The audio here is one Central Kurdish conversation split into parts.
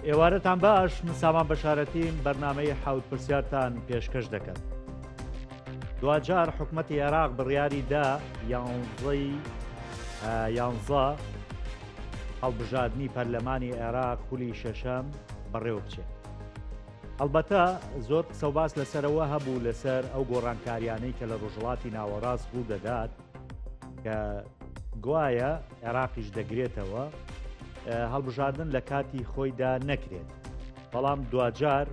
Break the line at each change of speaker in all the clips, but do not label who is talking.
ئێوارەتان باش من سامان بەشارەتیم بەرنامەی حەوت پرسیارتان پێشکەش دەکەم. دواجار حکومەتی عێراق بڕیاری دا یانزەی یانزە هەڵبژاردنی پەرلەمانی عێراق خولی شەشەم بەڕێوە بچێت. ئەڵبەتە زۆر قسە و باس لەسەرەوە هەبوو لەسەر ئەو گۆڕانکاریانەی کە لە ڕۆژهەڵاتی ناوەڕاست ڕوو دەدات کە گوایە عێراقیش دەگرێتەوە هەڵبژاردن لە کاتی خۆیدا نەکرێت بەڵام دواجار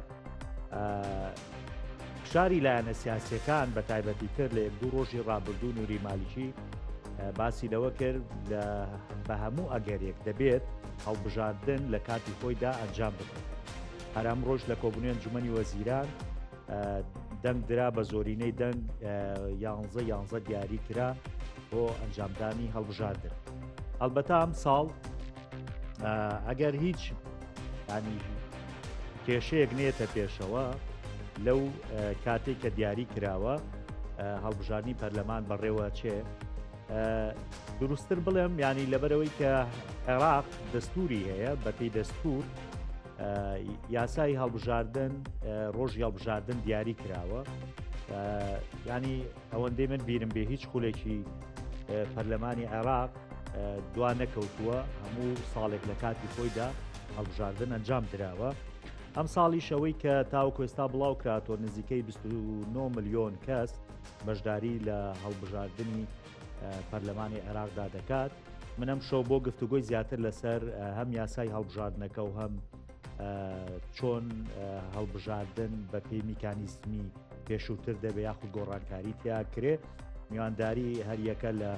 فشاری لایەنە سیاسیەکان بە تایبەتی تر لە یەک دوو ڕۆژی ڕابردوو نوری مالکی باسی لەوە کرد لە بە هەموو ئەگەرێک دەبێت هەڵبژاردن لە کاتی خۆیدا ئەنجام بدرێت. هەر ئەمڕۆش لە کۆبوونەوەی ئەنجومەنی وەزیران دەنگ درا بە زۆرینەی دەنگ یانزە یانزە دیاری کرا بۆ ئەنجامدانی هەڵبژاردن. ئەلبەتە ئەم ساڵ ئەگەر هیچ ینی کێشەیەک نێتە پێشەوە لەو کاتێک کە دیاری کراوە هەڵبژاردنی پەرلەمان بەڕێوە چێ دروستتر بڵێم ینی لەبەرەوەی کە عێراق دەستوری هەیە بەپی دەستور یاسای هەڵبژاردن ڕۆژی هەڵبژاردن دیاری کراوە ینی ئەوەندەی من بیرم بێ هیچ خولێکی پەرلەمانی عێراق دوا نەکەوتووە هەموو ساڵێک لە کاتی خۆیدا هەڵبژاردن ئەنجام دراوە ئەم ساڵیش ئەوەی کە تاوەکو ئێستا بڵاو کراتەوە نزیکەی 29 ملیۆن کەس بەشداری لە هەڵبژاردنی پەرلەمانی عێراقدا دەکات من ئەم شەو بۆ گفتوگۆی زیاتر لەسەر هەم یاسای هەڵبژاردنەکە و هەم چۆن هەڵبژاردن بە پێی میکانیزمی پێشووتر دەبێ یاخود گۆڕانکاری تیا کرێ میوانداری هەریەکە لە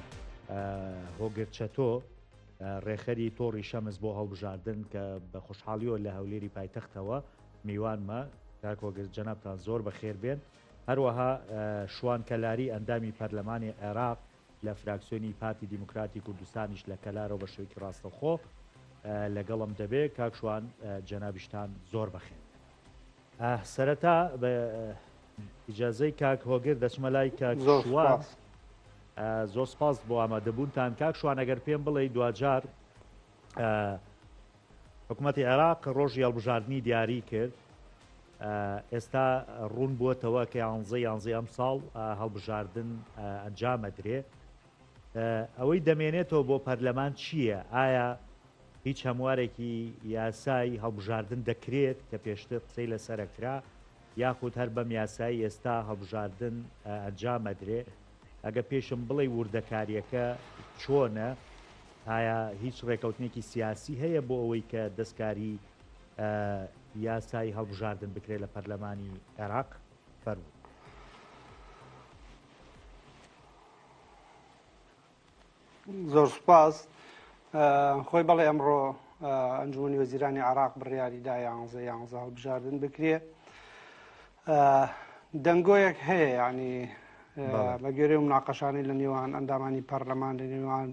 هۆگر چەتۆ ڕێکخەری تۆڕی شەمس بۆ هەڵبژاردن کە بە خۆشحاڵیەوە لە هەولێری پایتەختەوە میوانمە کاک هۆگر جەنابتان زۆر بەخێر بێن هەروەها شوان کەلاری ئەندامی پەرلەمانی عێراق لە فراکسیۆنی پارتی دیموکراتی کوردستانیش لە کەلارەوە بە شێوەیەکی ڕاستەوخۆ لەگەڵم دەبێ کاک شوان جەنابیشتان زۆر بەخێر سەرەتا بە ئیجازەی کاک هۆگر دەچمە لای کاک شوان زۆر سپاس بۆ ئامادەبوونتان کاک شوان ئەگەر پێم بڵێ دواجار حکوومەتی عێراق ڕۆژی هەڵبژاردننی دیاری کرد ئێستا ڕوون بووەتەوە کە یانزە یانزەی ئەم ساڵ هەڵبژاردن ئەنجامەدرێ ئەوەی دەمێنێتەوە بۆ پەرلەمان چییە؟ ئایا هیچ هەموارێکی یاسای هەڵبژاردن دەکرێت کە پێشتر قسەی لەسەرەکرا یاخود هەر بەم یاسای ئێستا هەڵبژاردن ئەنجامەدرێ؟ ئەگە پێشم بڵێی وردەکاریەکە چۆنە؟ ئایا هیچ ڕێکەوتنێکی سیاسی هەیە بۆ ئەوەی کە دەستکاری یاسای هەڵبژاردن بکرێت لە پەرلەمانی عێراق؟ فەرموو.
زۆر سوپاس خۆی بەڵێ ئەمڕۆ ئەنجومی وەزیرانی عراق بڕیاری دا یانزە یانزە هەڵبژاردن بکرێ دەنگۆیەک هەیە ینی بە گوێرەی و مناقەشانی لە نێوان ئەندامانی پەرلەمان لە نێوان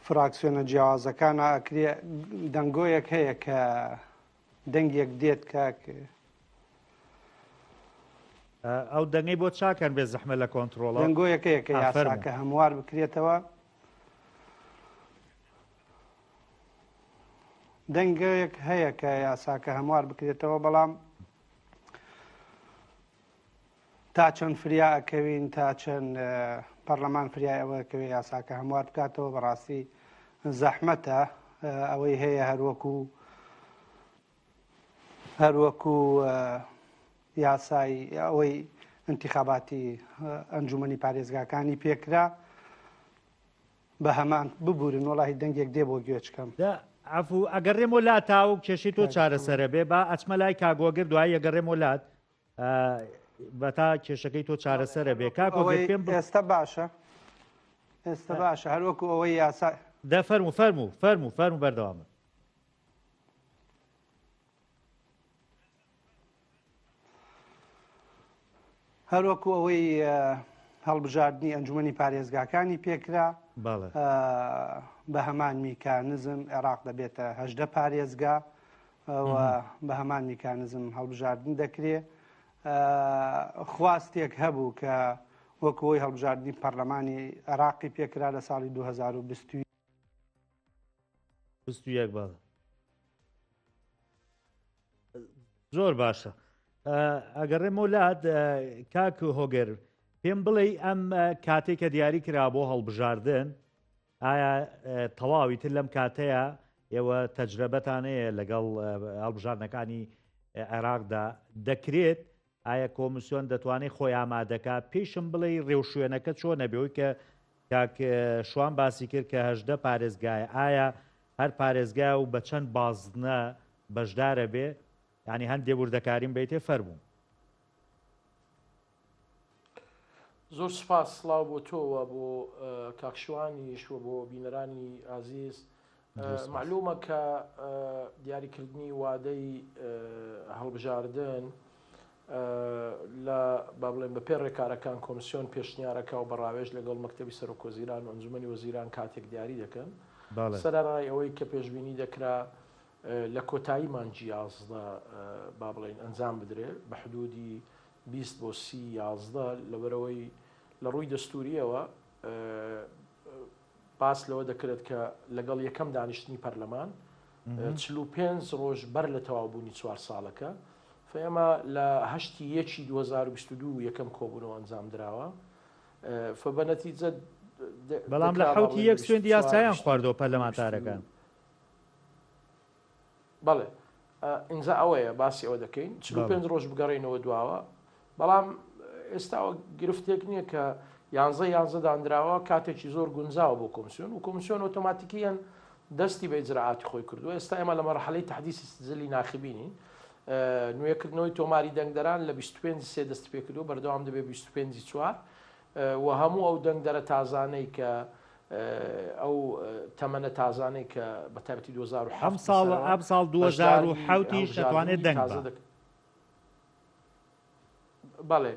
فراکسیۆنە جیاوازەکان ئەکرێ دەنگۆیەک هەیە کە دەنگێک دێت کاک.
ئەو دەنگەی بۆ چاکەن بێ زەحمە لە کۆنترۆڵە.
دەنگۆیەکەیە کە یاساکە هەموار بکرێتەوە. دەنگۆیەک هەیە کە یاساکە هەموار بکرێتەوە بەڵام تا چەند فریا ئەکەوین تا چەند پەرلەمان فریای ئەوە کەوێ یاساکە هەموار بکاتەوە بەڕاستی زەحمەتە ئەوەی هەیە هەروەکو هەروەکو یاسای ئەوەی انتخاباتی ئەنجومنی پارێزگاکانی پێکرا بە هەمان ببورن وەڵاهی دەنگێک دێ بۆ گوێچکەم.
دە عەفو ئەگەڕێمەوە لات تا و کێشەی تۆ چارەسەرە بێ با ئەچمە لای کاک هۆگر دوایی ئەگەڕێمەوە لات بەتا کێشەکەی تۆ چارەسەرە بێ کاک هۆگر پێم
ئێستا باشە ئێستا باشە هەروەکو ئەوەی یاسا
دە فەرموو فەرموو فەرموو فەرموو بەردەوامە.
هەروەکو ئەوەی هەڵبژاردنی ئەنجومەنی پارێزگاکانی پێکرا بە هەمان میکانزم عێراق دەبێتە هەدە پارێزگا بە هەمان میکانزم هەڵبژاردن دەکرێ خواستێک هەبوو کە وەکەوەی هەڵبژاردنی پەرلەمانی عێراقی پێکرا لە ساڵی 2021
بەڵێ. زۆر باشە ئەگەڕێمەوە لات کاک هۆگەر پێم بڵێ ئەم کاتێک کە دیاری کرا بۆ هەڵبژاردن ئایا تەواوی تر لەم کاتەیە ئێوە تەجرەبەتان هەیە لەگەڵ هەڵبژاردنەکانی عێراقدا دەکرێت ئایا کۆمیسیۆن دەتوانێت خۆی ئامادەکا؟ پێیشم بڵێی ڕێوشوێنەکە چۆنە بێ کە کاک شوان باسی کرد کە 18 پارێزگایە ئایا هەر پارێزگا و بە چەند بازنە بەشدارە بێ یعنی هەندێ وردەکاریم بیتێ فەرموو.
زۆر سوپاس سڵاو بۆ تۆ و بۆ کاک شوانیش و بۆ بینەرانی ئازیز مەعلومە کە دیاریکردنی وادەی هەڵبژاردن لە با بڵێن بە پێ ڕێکارەکان کۆمسیۆن پێشنیارەکە و بەڕاوێژ لەگەڵ مەکتەبی سەرۆک وەزیران و ئەنجومەنی وەزیران کاتێک دیاری دەکەن سەرەڕای ئەوەی کە پێشبینی دەکرا لە کۆتایی مانگی 11 با بڵێن ئەنجام بدرێ بە حدودی 20 بۆ سی 11 لەبەرەوەی لە ڕووی دەستوریەوە باس لەوە دەکرێت کە لەگەڵ یەکەم دانیشتنی پەرلەمان 45 ڕۆژ بەر لە تەواوبوونی چوار ساڵەکە فئێمە لە هەشتی یەکی 2022 یەکەم کۆبوونەوە ئەنجام دراوە فە بە نەتیجە
بەڵام لە حوتی یەک سوێندی یاسایان خواردەوە پەرلەمانتارەکان.
بەڵێ ئینجا ئەوەیە باسی ئەوە دەکەین 45 ڕۆژ بگەڕێینەوە دواوە بەڵام ئێستا گرفتێک نییە کە یانزە یانزە دانراوە کاتێکی زۆر گونجاوە بۆ کۆمسیۆن و کۆمسیۆن ئۆتۆماتیکیەن دەستی بە ئیجرائاتی خۆی کردووە ئێستا ئێمە لە مەرحەلەی تەحدیسی سجلی ناخبینین نوێکردنەوەی تۆماری دەنگدەران لە 25 سێ دەست پێکردو بەردەوام دەبێت 25 چوار و هەموو ئەو دەنگدەرە تازانەی کە ئەو تەمەنە تازانەی کە بە تایبەتی 2007
ئەم ساڵ ئەم ساڵ 2007 یش دەتوانێت دەنگ بە.
بەڵێ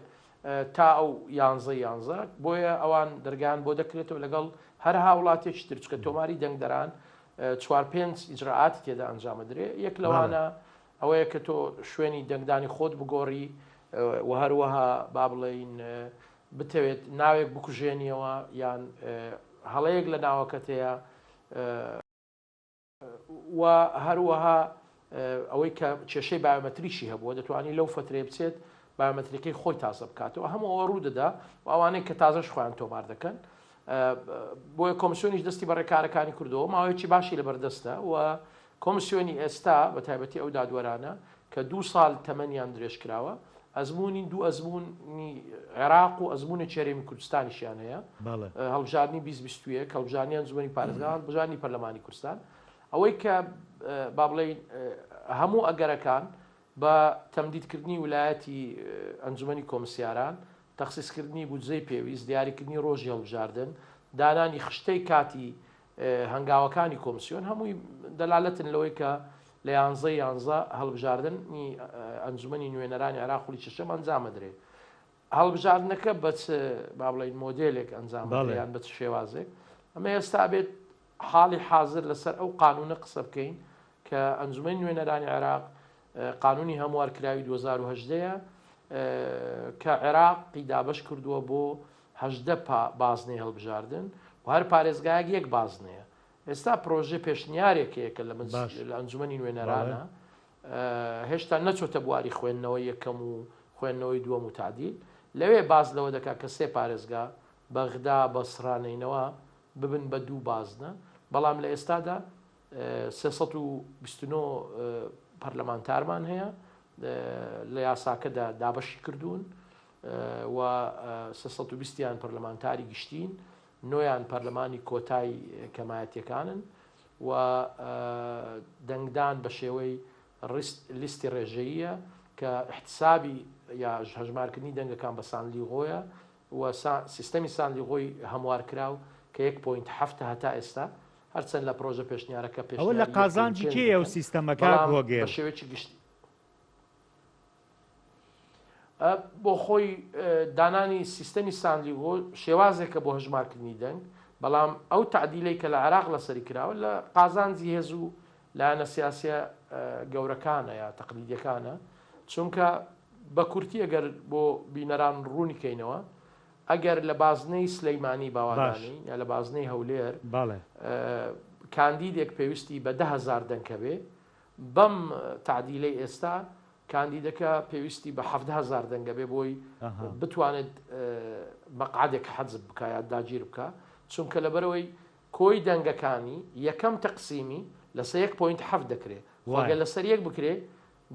تا ئەو یانزە یانزە بۆیە ئەوان دەرگان بۆ دەکرێتەوە لەگەڵ هەر هاوڵاتێکی تر چکە تۆماری دەنگدەران چوار پێنج ئیجرائاتی تێدا ئەنجامەدرێ یەک لەوانە ئەوەیە کە تۆ شوێنی دەنگدانی خۆت بگۆڕی و هەروەها با بڵێین بتەوێت ناوێک بکوژێنیەوە یان هەڵەیەک لە ناوەکەت هەیە و هەروەها ئەوەی کە کێشەی بایۆمەتریشی هەبووە دەتوانانی لەو فترەیە بچێت بایۆمەتریکەی خۆی تازە بکاتەوە هەموو ئەوە ڕوو دەدا و ئەوانەی کە تازەش خۆیان تۆمار دەکەن بۆیە کۆمسیۆنیش دەستی بە ڕێکارەکانی کردەوە ماوەیەکی باشی لەبەردەستە و کۆمسیۆنی ئێستا بە تایبەتی ئەو دادوەرانە کە دوو ساڵ تەمەنیان درێژکراوە ئەزموونی دوو ئەزموونی عێراق و ئەزموونێکی هەرێمی کوردستانیشیان هەیە هەڵبژاردنی 2021 هەڵبژاردنی ئەنجومەنی پارێزگا هەڵبژاردنی پەرلەمانی کوردستان ئەوەی کە با بڵێین هەموو ئەگەرەکان بە تەمدیدکردنی ولایەتی ئەنجومەنی کۆمسیاران، تەخسیسکردنی بودجەی پێویست، دیاریکردنی ڕۆژی هەڵبژاردن، دانانی خشتەی کاتی هەنگاوەکانی کۆمسیۆن هەمووی دەلالەتن لەوەی کە لە یانزەی یانزە هەڵبژاردنی ئەنجومەنی نوێنەرانی عێراق خولی شەشەم ئەنجام ئەدرێ. هەڵبژاردنەکە بە چ با بڵێین مۆدێلێک ئەنجام ئەدرێ یان بە چ شێوازێک ئەمە ئێستا بێت حاڵی حازر لەسەر ئەو قانونە قسە بکەین کە ئەنجومەنی نوێنەرانی عێراق قانونی هەموارکراوی 2018 ە کە عێراقی دابەش کردووە بۆ هەژدە بازنەی هەڵبژاردن و هەر پارێزگایەک یەک بازنەیە ئێستا پرۆژە پێشنیارێک هەیە کە لە ئەنجومەنی نوێنەرانە هێشتا نەچۆتە بواری خوێندنەوەی یەکەم و خوێندنەوەی دووەم و تعدیل لەوێ باز لەوە دەکات کە سێ پارێزگا بەغدا بەسرا نەینەوا ببن بە دوو بازنە بەڵام لە ئێستادا 329 پەرلەمانتارمان هەیە لە یاساکەدا دابەشی کردوون و 320یان پەرلەمانتاری گشتین نۆیان پەرلەمانی کۆتای کەمایەتیەکانن و دەنگدان بە شێوەی لیستی ڕێژەییە کە احتسابی یا هەژمارکردنی دەنگەکان بە سانلیغۆیە و سیستەمی سانلیغۆی هەموارکراو کە یەک پۆینت هەفتە هەتا ئێستا هەرچەند لە پرۆژە پێشنیارەکە
ئەوە لە
پێشنیاری یەک پۆینت
قازانجی
پێنج
کێیە ئەو
دەکەن
سیستەمە کاک
بەڵام بە
هۆگر؟
شێوەیەکی گشتی بۆ خۆی دانانی سیستەمی سانلیگۆ شێوازێکە بۆ هەژمارکردنی دەنگ، بەڵام ئەو تەعدیلەی کە لە عێراق لەسەری کراوە لە قازانجی هێز و لایەنە سیاسیە گەورەکانە یا تەقلیدیەکانە، چونکە بە کورتی ئەگەر بۆ بینەران ڕوونی کەینەوە ئەگەر لە بازنەی سلەیمانی باوادانین یا لە بازنەی هەولێر کاندیدێک پێویستی بە 10هزار دەنگ هەبێ بەم تەعدیلەی ئێستا. کاندیدەکە پێویستی بە 17 هەزار دەنگە بێ بۆی بتوانێت مەقعدێک حەزب بکە یا داگیر بکە، چونکە لەبەرەوەی کۆی دەنگەکانی یەکەم تەقسیمی لەسەر 1.7 دەکرێ، خۆگە لەسەر یەک بکرێ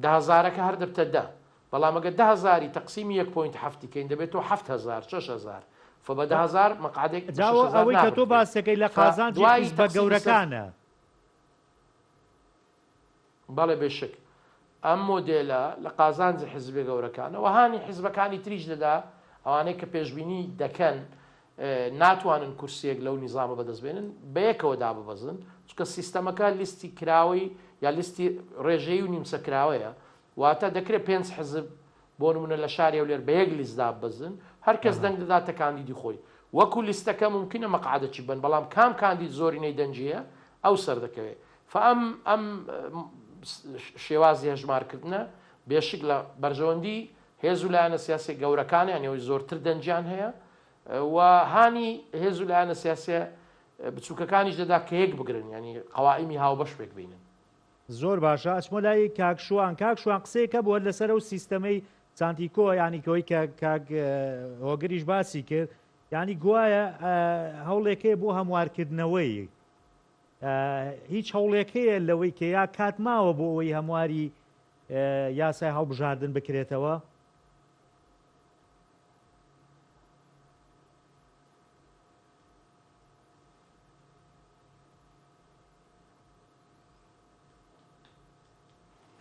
دە هەزارەکە هەر دەبتە دە، بەڵام ئەگەر 10 هەزاری تەقسیمی 1.7 کەین دەبێتەوە 7000 6000، فە بە 10 هەزار مەقعدێک بە
جا
6000
ئەوەی کە تۆ
نابردرێ.
باسەکەی لە
فە
قازانجی
دوای
حیزبە
تەقسیمی سەر
گەورەکانە.
بەڵێ بێشک ئەم مۆدێلە لە قازانجی حیزبە گەورەکانە و هانی حیزبەکانی تریش دەدا، ئەوانەی کە پێشبینی دەکەن ناتوانن کورسیەک لەو نیزامە بەدەست بێنن بەیەکەوە داببەزن، چونکە سیستەمەکە لیستی کراوەی یا لیستی ڕێژەیی و نیمچە کراوەیە، واتە دەکرێت پێنج حزب بۆ نمونە لە شاری هەولێر بە یەک لیست داببەزن، هەر کەس دەنگ دەداتە کاندیدی خۆی، وەکو لیستەکە مومکینە مەقعەدەکی ببەن، بەڵام کام کاندید زۆرینەی دەنگی هەیە ئەو سەردەکەوێت. فە ئەم ئەم شێوازی هەژمارکردنە بێشک لە بەرژەوەندی هێز و لایەنە سیاسیە گەورەکانە، یانی ئەوەی زۆرتر دەنگیان هەیە و هانی هێز و لایەنە سیاسیە بچووکەکانیش دەدا کە یەک بگرن، یانی قەوائیمی هاوبەش پێک بینن.
زۆر باشە ئەچمۆ لای کاک شوان. کاک شوان قسەیەک هەبوو هەر لەسەر ئەو سیستەمەی سانتیکۆ، یانی کەوەی کە کاک هۆگریش باسی کرد، یانی گوایە هەوڵێک هەیە بۆ هەموارکردنەوەی، هیچ هەوڵێک هەیە لەوەی کە یا کات ماوە بۆ ئەوەی هەمواری یاسای هەڵبژاردن بکرێتەوە؟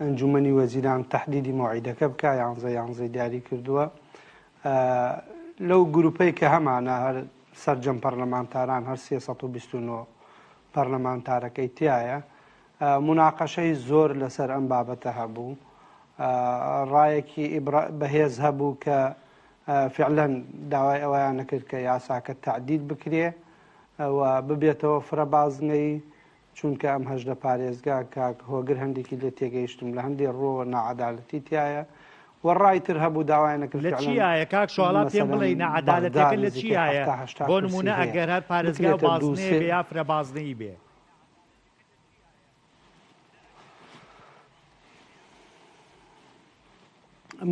ئەنجومەنی وەزیران تەحدیدی مەوعیدەکە بکا، یانزە یانزەی دیاری کردووە. لەو گروپەی کە هەمانە هەر سەرجەم پەرلەمانتاران هەر 329 پەرلەمانتارەکەی تایە. موناقەشەی زۆر لەسەر ئەم بابەتە هەبوو. ڕایەکی بەهێز هەبوو کە فعلەن داوای ئەوەیان نەکرد کە یاساکە تەعدیل بکرێ و ببێتەوە فرە بازنەی، چونکە ئەم 18 پارێزگا کاک هۆگر هەندێکی لێ تێگەیشتم لە هەندێ ڕووەوە ناعەدالەتی تیایە و ڕای تر هەبوو داوایان نەکرد
لە
فعلەن
چیایە کاک شواڵا پێم
مەسەلەن
بڵێی
بەغدا
ناعەدالەتەکە لە
نزیکەی
چیایە
70 80
بۆ
کورسی
نموونە
هەیە
ئەگەر هەر پارێزگا و
بکرێتە دوو
بازنەیە
سێ
بێ یا فرە بازنەیی بێ؟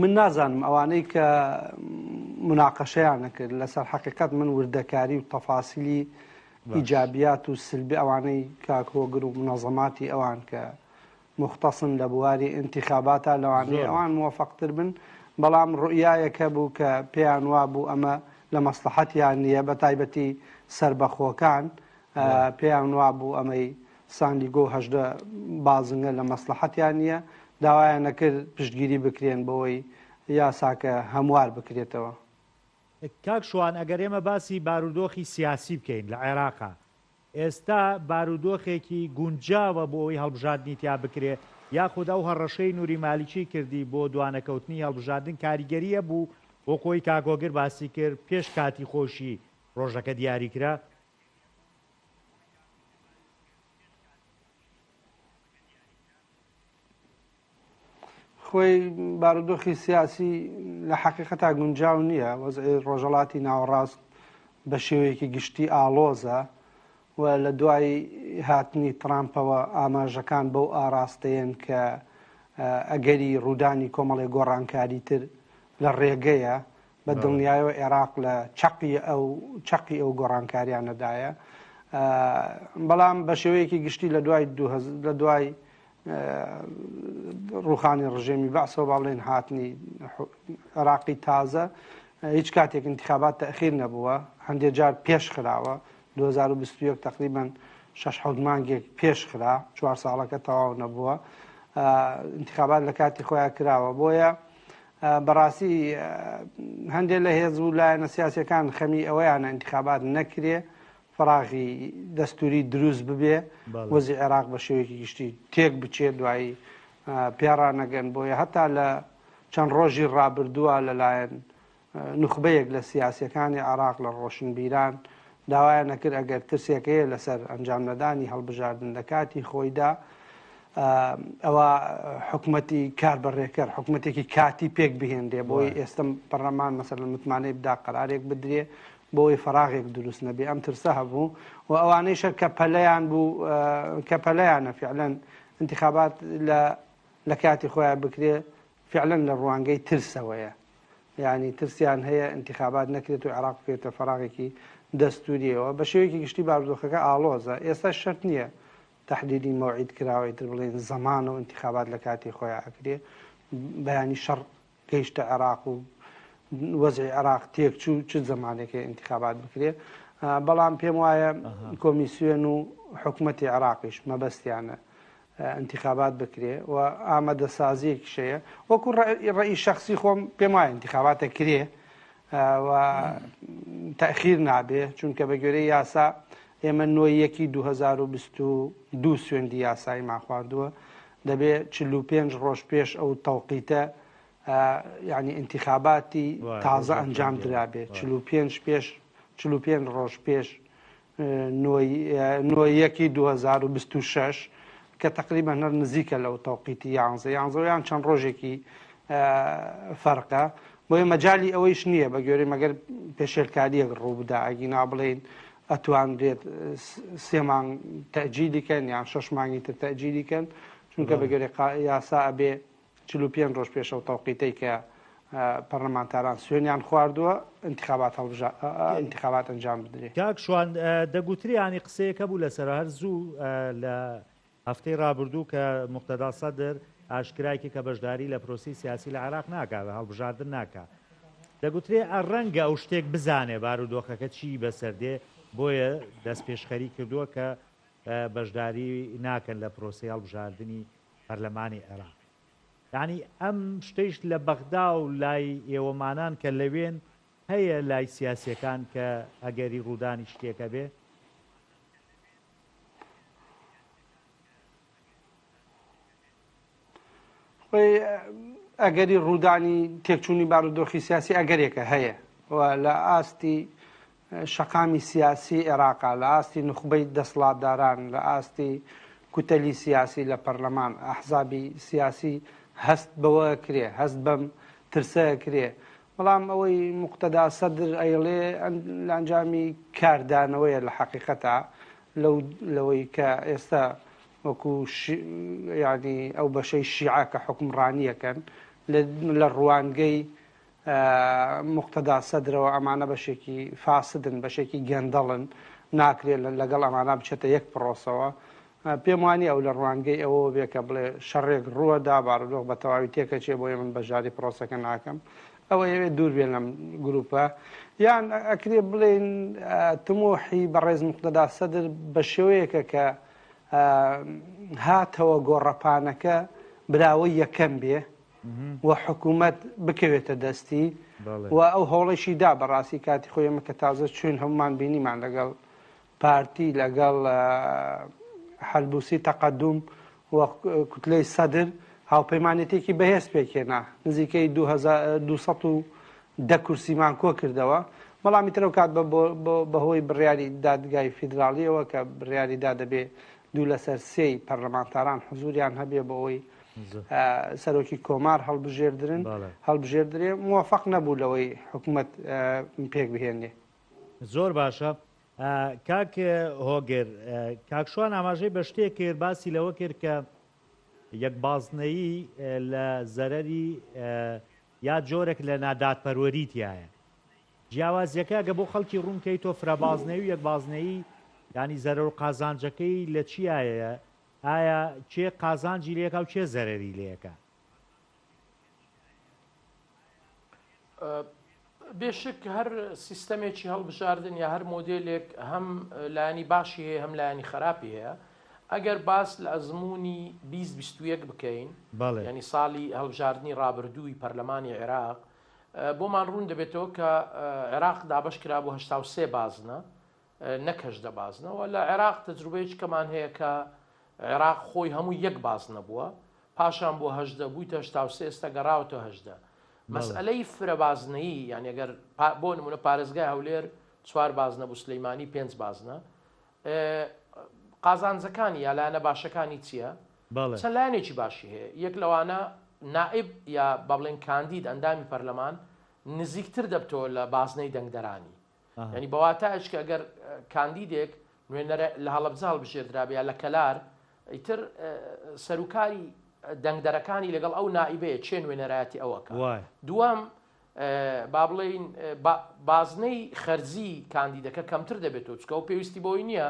من نازانم ئەوانەی کە مناقەشەیان نەکرد لەسەر حەقیقەت من وردەکاری و تەفاسیلی ئیجابیات و سلبی ئەوانەی کاک هۆگر و منەزەماتی ئەوان کە مختصن لە بواری ئینتیخاباتا لەوانەیە ئەوان موفقتر بن، بەڵام ڕوئیایەک هەبوو کە پێیان وابوو ئەمە لە مەسڵەحەتیان نییە، بە تایبەتی سەربەخۆکان پێیان وابوو ئەمەی ساندیگۆ 18 بازنگە لە مەسڵەحەتیان نییە، داوایان نەکرد پشتگیری بکرێن بۆی یاساکە هەموار بکرێتەوە.
کاک شوان ئەگەر ئێمە باسی بارودۆخی سیاسی بکەین لە عێراقا ئێستا بارودۆخێکی گونجاوە بۆ ئەوەی هەڵبژاردنی تیا بکرێ یاخود ئەو هەڕەشەی نوری مالیکی کردی بۆ دوانەکەوتنی هەڵبژاردن کاریگەری هەبوو وەکو ئەوەی کاک هۆگر باسی کرد پێش کاتی خۆشی ڕۆژەکە دیاری کرا؟
خۆی بارودۆخی سیاسی لە حەقیقەتا گونجاو نییە، وەزعی ڕۆژهەڵاتی ناوەڕاست بە شێوەیەکی گشتی ئاڵۆزە و لە دوای هاتنی ترامپەوە ئاماژەکان بەو ئاراستەیەن کە ئەگەری ڕوودانی کۆمەڵێک گۆڕانکاری تر لە ڕێگەیە، بە دڵنیایەوە عێراق لە چەقی ئەو چەقی ئەو گۆڕانکاریانەدایە، بەڵام بە شێوەیەکی گشتی لە دوای لە دوای ڕوخانی ڕژێمی بەعسەوە با بڵێن هاتنی عێراقی تازە هیچ کاتێک انتخابات تەخیر نەبووە، هەندێک جار پێش خراوە 2021 تقریبا شش حەوت مانگێک پێش خرا، چوار ساڵەکە تەواو نەبووە، انتخابات لە کاتی خۆیان کراوە. بۆیە بەڕاستی هەندێک لە هێز و لایەنە سیاسەکان خەمی ئەوەیانە انتخابات نەکرێ، فراغی دەستوری دروست ببێ، وەزی عێراق بە شێوەیەکی گشتی تێک بچێت، دوایی پێڕانەگەن. بۆیە هەتا لە چەند ڕۆژی ڕابردووە لەلایەن نوخبەیەک لە سیاسیەکانی عێراق لە ڕۆشنبیران داوایان نەکرد ئەگەر ترسێک هەیە لەسەر ئەنجام نەدانی هەڵبژاردن لە کاتی خۆیدا ئەوە حکومەتی کاربەڕێکەر حکومەتێکی کاتی پێک بهێنرێ بۆی ئێستا پەرلەمان مەسەلەن متمانەی بدا قەرارێک بدرێ بۆی فەراغێک دروست نەبێ. ئەم ترسە هەبوو و ئەوانەیشە کە پەلەیان بوو کە پەلەیانە فعلەن انتخابات لە لە کاتی خۆیان بکرێ. فعلەن لە ڕوانگەی ترسەوەیە یانی ترسیان هەیە ئینتیخابات نەکرێت و عێراق بکەوێتە فەراغێکی دەستوریەوە. بە شێوەیەکی گشتی بارودۆخەکە ئاڵۆزە. ئێستاش شەرت نییە تەحدیدی مەوعید کراوە ئیتر بڵێین زەمانە و ئینتیخابات لە کاتی خۆیا ئەکرێ. بەیانی شەڕ گەیشتە عێراق و وەزعی عێراق تێکچوو چ زەمانێک هەیە ئینتیخابات بکرێ. بەڵام پێم وایە کۆمیسیۆن و حکومەتی عێراقیش مەبەستیانە ئینتیخابات بکرێ و ئامادەسازیەکیش هەیە. وەکو ڕەئی شەخسی خۆم پێم وایە ئینتیخابات ئەکرێ و تەئخیر نابێ، چونکە بە گوێرەی یاسا ئێمە نۆی یەکی 2022 سوێندی یاساییمان خواردووە، دەبێ 45 ڕۆژ پێش ئەو تەوقیتە یعنی ئینتیخاباتی تازە ئەنجام درابێ، 45 پێش 45 ڕۆژ پێش نۆ یەکی 2026 کە تەقریبەن هەر نزیکە لەو تەوقیتی یانزە یانزە یان چەند ڕۆژێکی فەرقە بۆیە مەجای ئەوەیش نییە بە گوێرەی مەگەر پێشێلکاریەک ڕووبدا ئەگینا بڵێین ئەتوانرێت سێ مانگ تەجیلی کەن یان شەش مانگی تر تەجیلی کەن چونکە بە گوێرەی یاسا ئەبێ 45 ڕۆژ پێش ئەو تەوقیتەی کە پەرلەمانتاران سوێنیان خواردووە ئینتخابات هەڵبژا ئینتخابات ئەنجام بدرێ.
کاک شوان دەگوترێ یانی قسەیەک هەبوو لەسەر هەر زوو لە هەفتەی ڕابردوو کە موقتەدا سەدر ئاشکرای کرد کە بەشداری لە پرۆسەی سیاسی لە عێراق ناکا، هەڵبژاردن ناکا. دەگوترێ ڕەنگە ئەو شتێک بزانێ بارودۆخەکە چی بەسەر دێ بۆیە دەستپێشخەری کردووە کە بەشداری ناکەن لە پرۆسەی هەڵبژاردنی پەرلەمانی عێراق. یانی ئەم شتەیش لە بەغدا و لای ئێوەمانان کە لەوێن هەیە لای سیاسیەکان کە ئەگەری ڕوودانی شتێک هەبێ؟
خۆی ئەگەری ڕوودانی تێکچوونی بارودۆخی سیاسی ئەگەرێکە هەیە و لە ئاستی شەقامی سیاسی عێراقا لە ئاستی نوخبەی دەسڵاتداران لە ئاستی کوتەلی سیاسی لە پەرلەمان ئەحزابی سیاسی هەست بەوە کرێ هەست بەم ترسە کرێ بەڵام ئەوەی موقتەدا سەدر ئەیڵێ لە ئەنجامی کاردانەوەیە لە حەقیقەتا لەو لەوەی کە ئێستا وەکو یعنی ئەو بەشەی شیعە کە حوکمڕانیەکەن لە ڕوانگەی موقتەدا سەدرەوە ئەمانە بەشێکی فاسدن بەشێکی گەندەڵن ناکرێت لەگەڵ ئەمانە بچێتە یەک پرۆسەوە پێم وانیە ئەو لە ڕوانگەی ئەوەوە بێ کە بڵێ شەڕێک ڕووەدا بارودۆخ بە تەواوی تێکەچێ بۆیە من بەشداری پرۆسەکە ناکەم ئەو ئەیەوێت دوور بێ لەم گروپە یان ئەکرێ بڵێین تموحی بەڕێز موقتەدا سەدر بە شێوەیەکە کە هاتەوە گۆڕەپانەکە براوەی یەکەم بێ و حکوومەت بکەوێتە دەستی و ئەو هەوڵێکی دا بەڕاستی کاتی خۆی ئێمە کە تازە چوین هەمومان بینیمان لەگەڵ پارتی لەگەڵ حەلبوسی تەقەدوم و کوتلەی سەدر هاوپەیمانێتێکی بەهێز پێکهێنا، نزیکەی 210 کورسیمان کۆکردەوە، بەڵام ئیتر ئەو کات بەهۆی بڕیاری دادگای فیدراڵیەوە کە بڕیاری دا دەبێ دوو لەسەر سێی پەرلەمانتاران حزوریان هەبێ بۆ ئەوەی سەرۆکی کۆمار هەڵبژێردرن هەڵبژێردرێ موفق نەبوو لەوەی حکومەت پێک بهێنێ.
زۆر باشە کاک هۆگر، کاک شوان ئاماژەی بە شتێک کرد، باسی لەوە کرد کە یەک بازنەیی لە زەرەری یا جۆرێک لە نادادپەروەری تیایە. جیاوازیەکە گە بۆ خەڵکی ڕوون کەی تۆ فرەبازنەی و یەک بازنەیی یانی زەرەر و قازانجەکەی لە چیایە؟ ئایا کێ قازانجی لێکا و کێ زەرەری لێکا؟
بێشک هەر سیستەمێکی هەڵبژاردن یا هەر مۆدێلێک هەم لایەنی باشی هەیە هەم لایەنی خراپی هەیە ئەگەر باس لە ئەزمموی 2021 بکەین ینی ساڵی هەڵبژاردننی ڕابردووی پەرلەمانی عێراق بۆمان ڕوون دەبێتەوە کە عێراق دابش کرا بۆ 1970 بازنە نەک 18 بازنە و لە عێراق تەجروبەیەکی کەمان هەیە کە عێراق خۆی هەموو یەک بازنە بووە پاشان بۆ 18 بوویتە 83 ئێستا گەڕاوەتەوە 18 مەسئەلەی فرە بازنەیی یانی ئەگەر بۆ نمونە پارێزگای هەولێر چوار بازنە بوو سلەیمانی پێنج بازنە قازانجەکانی یا لایەنە باشەکانی چییە؟ چەند لایەنێکی باشی هەیە یەک لەوانە نائب یا با بڵێن کاندید ئەندامی پەرلەمان نزیکتر دەبتەوە لە بازنەی دەنگدەرانی یانی بە واتایەک کە ئەگەر کاندیدێک نوێنەرە لە هەڵەبجە هەڵبژێردرابێ یا لە کەلار ئیتر سەروکاری. دەنگدەرەکانی لەگەڵ ئەو نائیبەیە چێ نوێنەرایەتی ئەوە کە دووەم با بڵێین بازنەی خەرجی کاندیدەکە کەمتر دەبێتەوە چکە ئەو پێویستی بۆی نییە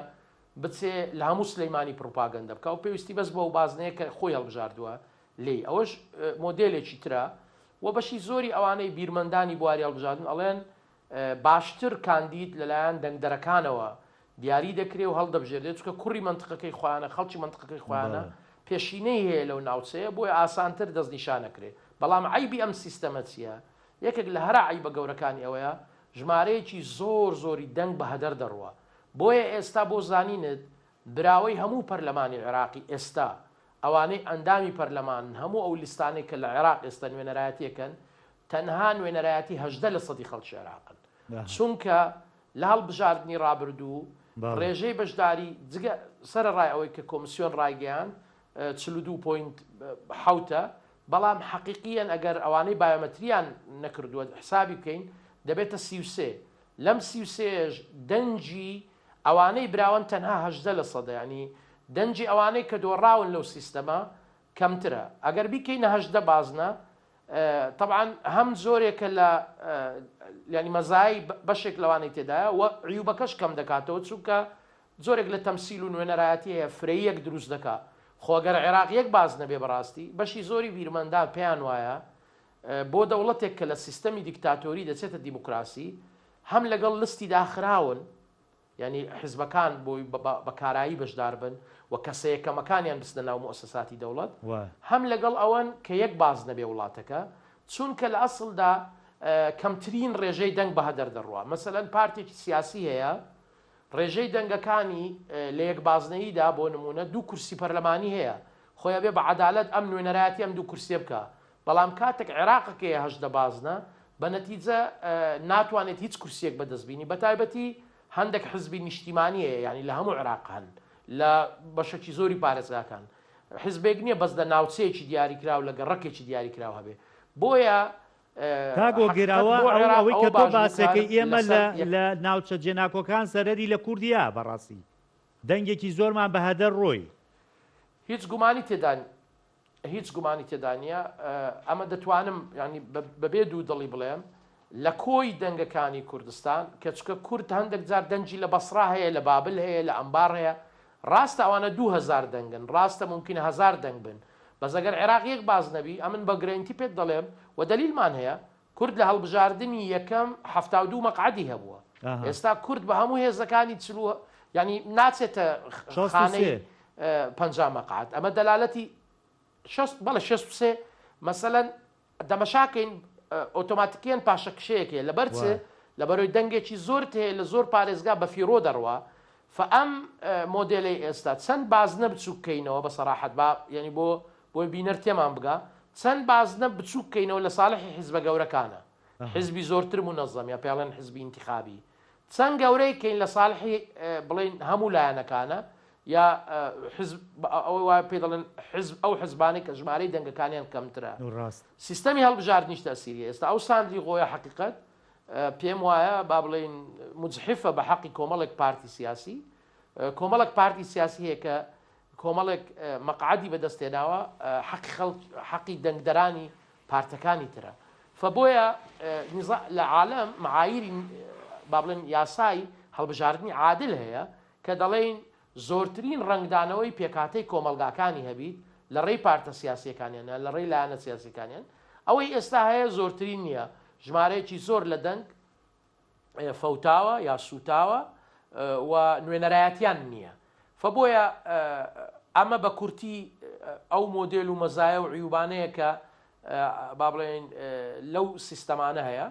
بچێ لە هەموو سلەیمانی پڕوپاگەندە بکە و پێویستی بەس بەو بازنەیە کە خۆی هەڵبژاردووە لێی ئەوەش مۆدێلێکی ترە و بەشی زۆری ئەوانەی بیرمەندانی بواری هەڵبژاردن ئەڵێن باشتر کاندید لەلایەن دەنگدەرەکانەوە دیاری دەکرێ و هەڵدەبژێردرێت، چونکە کوڕی مەنتقەکەی خۆیانە، خەڵکی مەنتقەکەی خۆیانە، پێشینەی هەیە لەو ناوچەیە، بۆیە ئاسانتر دەستنیشان ئەکرێ. بەڵام عەیبی ئەم سیستەمە چییە؟ یەکێک لە هەرە عەیبە گەورەکانی ئەوەیە، ژمارەیەکی زۆر زۆری دەنگ بە هەدەر دەڕوا. بۆیە ئێستا بۆ زانینت، براوەی هەموو پەرلەمانی عێراقی ئێستا، ئەوانەی ئەندامی پەرلەمانن، هەموو ئەو لیستانەی کە لە عێراق ئێستا نوێنەرایەتی ئەکەن، تەنها نوێنەرایەتی 18 لە سەدی خەڵکی عێراقن. چونکە لە هەڵبژاردنی ڕابردوو ڕێژەی بەشداری جگە سەرەڕای ئەوەی کە کۆمسیۆن ڕایگەیاند 42 point حەوتە، بەڵام حەقیقیەن ئەگەر ئەوانەی بایۆمەتریان نەکردووە حسابی بکەین دەبێتە 33. لەم 33یەش دەنگی ئەوانەی براوەن تەنها 18 لە سەدە، یانی دەنگی ئەوانەی کە دۆڕاون لەو سیستەمە کەمترە ئەگەر بیکەینە 18 بازنە تەبعەن هەم جۆرێکە لە یانی مەزای بەشێک لەوانەی تێدایە و عیوبەکەش کەم دەکاتەوە چونکە جۆرێک لە تەمسیل و نوێنەرایەتی هەیە فرەیەک دروست دەکا خۆ گەر عێراق یەک باز نەبێ بەڕاستی بەشی زۆری بیرمەندان پێیان وایە بۆ دەوڵەتێک کە لە سیستەمی دیکتاتۆری دەچێتە دیموکراسی هەم لەگەڵ لستی داخراون یانی حیزبەکان بۆی بە کارایی بەشدار بن و کەسە یەکەمەکانیان بچنە ناو موئەسەساتی دەوڵەت، هەم لەگەڵ ئەوەن کە یەک بازنە بێ وڵاتەکە، چونکە لە ئەسڵدا کەمترین ڕێژەی دەنگ بە هەدەر دەڕوا. مەسەلەن پارتێکی سیاسی هەیە ڕێژەی دەنگەکانی لە یەک بازنەییدا بۆ نموونە دوو کورسی پەرلەمانی هەیە، خۆی ئەبێ بە عەدالەت ئەم نوێنەرایەتی ئەم دوو کورسیە بکا، بەڵام کاتێک عێراقەکەیە 18 بازنە بە نەتیجە ناتوانێت هیچ کورسیەک بەدەست بینی بەتایبەتی هەندێک حزبی نیشتیمانی هەیە یانی لە هەموو عێراق هەن لە بەشەکی زۆری پارێزگاکان حزبێک نییە بەس لە ناوچەیەکی دیاریکراو لە گەڕەکێکی دیاریکراو هەبێ بۆیە
کاک هۆگر ئەوە ئەوەی کە تۆ باسەکەی ئێمە لە ناوچە جێناکۆکان زەرەری لە کوردیا بەڕاستی دەنگێکی زۆرمان بە هەدەر ڕۆی.
هیچ گومانی تێدا هیچ گومانی تێدا نییە، ئەمە دەتوانم یانی بەبێ دوودڵی بڵێم لە کۆی دەنگەکانی کوردستان کە چکە کورد هەندێک جار دەنگی لە بەسڕا هەیە لە بابل هەیە لە ئەنبار هەیە ڕاستە ئەوانە 2000 دەنگن ڕاستە ممکنە هزار دەنگ بن بەس ئەگەر عێراق یەک باز نەبی ئەمن بە گرەنتی پێت دەڵێم و دەلیلمان هەیە کورد لە هەڵبژاردنی یەکەم 72 مەقعەدی هەبووە ئێستا کورد بە هەموو هێزەکانی چلو ینی ناچێتە خانەی 50 مەقعەد ئەمە دەلالەتی بەڵێ 63 مەسەلەن دەمەشاکەین ئۆتۆماتیکیەن پاشەکشەیەک هەیە لەبەر چ لەبەرەوەی دەنگێکی زۆرت هەیە لە زۆر پارێزگا بە فیڕۆ دەڕوا فئەم مۆدێلەی ئێستا چەند بازنە بچووک کەینەوە بە سەراحەت با یعنی بۆ بۆی بینەر تێمان بگا چەند بازنە بچووک کەینەوە لە ساڵحی حیزبە گەورەکانە حیزبی زۆرتر مونەزەم یا پێڵێن حیزبی ئینتخابی چەند گەورەی کەین لە ساڵحی بڵێین هەموو لایەنەکانە یا حزب ئەوەی وا پێ دەڵێن حزب ئەو حزبانەی کە ژمارەی دەنگەکانیان کەمترە
ڕاست
سیستەمی هەڵبژاردنیش تەسیری ئێستا ئەو ساندی غۆیە حقیقت پێم وایە با بڵێین مجحفە بە حەقی کۆمەڵێک پارتی سیاسی کۆمەڵێک پارتی سیاسی هەیە کە کۆمەڵێک مەقعەدی بەدەست هێناوە حەقی خەڵک حەقی دەنگدەرانی پارتەکانی ترە فە بۆیە لە عالەم معایری با بڵێن یاسای هەڵبژاردنی عادل هەیە کە دەڵێین زۆرترین ڕەنگدانەوەی پێکهاتەی کۆمەڵگاکانی هەبیت لە ڕێی پارتە سیاسیەکانیان یان لە ڕێی لایەنە سیاسیەکانیان ئەوەی ئێستا هەیە زۆرترین نییە ژمارەیەکی زۆر لە دەنگ فەوتاوە یا سووتاوە و نوێنەرایەتیان نییە فەبۆیە ئەمە بە کورتی ئەو مۆدێل و مەزایە و عیوبانەیە کە با بڵێن لەو سیستەمانە هەیە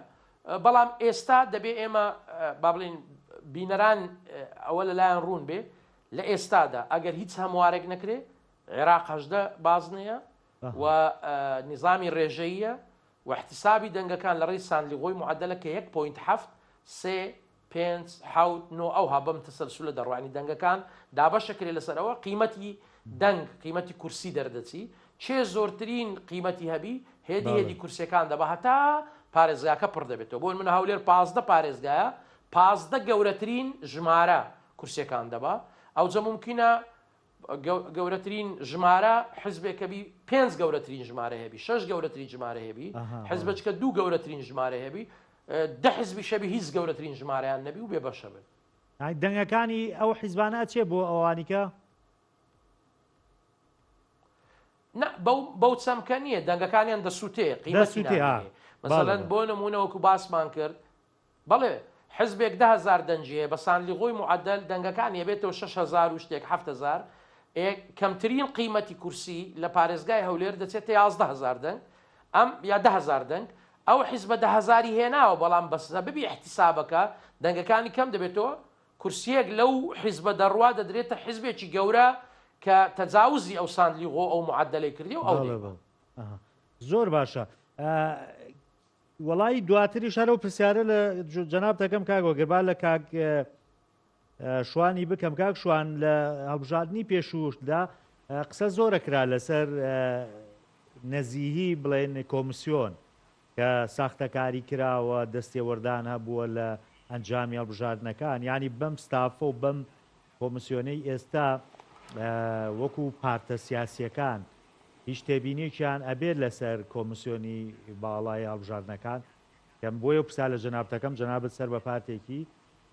بەڵام ئێستا دەبێ ئێمە با بڵێن بینەران ئەوە لەلایەن ڕوون بێ لە ئێستادا ئەگەر هیچ هەموارێک نەکرێ عێراق هەژدە بازنەیە و نظامی ڕێژەیە و احتسابی دەنگەکان لە ڕێی سانلیغۆی معەدەلە کە یەک point حەفت، سێ، پێنج، حەوت، نۆ ئەوها بەم تەسەلسولە دەڕوا یانی دەنگەکان دابەشەکرێ لەسەر ئەوە قیمەتی دەنگ قیمەتی کورسی دەردەچی کێ زۆرترین قیمەتی هەبی هێدی هێدی کورسیەکان دەبا هەتا پارێزگاکە پڕ دەبێتەوە بۆ من هەولێر 15 پارێزگایە 15 گەورەترین ژمارە کورسیەکان دەبا ئەوجە ممکنە. گەورەترین ژمارە حزبێکە بی پێنج گەورەترین ژمارە هەبی شەش گەورەترین ژمارە هەبی حزبەچکە دوو گەورەترین ژمارە هەبی دە حزبی شەبی هیچ گەورەترین ژمارەیان نەبی و بێ بەشە بن.
دەنگەکانی ئەو حیزبانە ئەچێ بۆ ئەوانیکە؟
نا بەو بەو چەمکە نییە دەنگەکانیان دەسووتێ قیمەتی
دەسووتێ ها
نامێنێ مەسەلەن
بەڵێ
بۆ نموونە وەکو باسمان کرد بەڵێ حزبێک 10,000 دەنگی هەیە بە سانلیغۆی معەدەل دەنگەکانی ئەبێتەوە 6,000 و شتێک 7,000 ئێ کەمترین قیمەتی کورسی لە پارێزگای هەولێر دەچێتە 11,000 دەنگ ئەم یا 10,000 دەنگ ئەو حزبە دە هەزاری هێناوە بەڵام بە سەبەبی ئیحتیسابەکە دەنگەکانی کەم دەبێتەوە کورسیەک لەو حیزبە دەڕوا دەدرێتە حیزبێکی گەورە کە تەجاوزی ئەو ساندلیغۆ ئەو معەدەلەی کردیە و ئەو
بەڵێ
دەیبا.
بەڵێ ئەها زۆر باشە وەڵی دواتریش هەر ئەو پرسیارە لە جەناب دەکەم کاک وەگەر با لە کاک شوانی بکەم کاک شوان لە هەڵبژاردنی پێشووشدا قسە زۆرە کرا لەسەر نەزیهی بڵێن کۆمسیۆن کە ساختەکاری کراوە، دەستێوەردان هەبووە لە ئەنجامی هەڵبژاردنەکان، یانی بەم ستافە و بەم کۆمسیۆنەی ئێستا وەکو پارتە سیاسییەکان هیچ تێبینیەکیان ئەبێت لەسەر کۆمسیۆنی باڵای هەڵبژاردنەکان؟ کە بۆیە پرسیار لە جەنابت ئەکەم، جەنابت سەر بە پارتێکی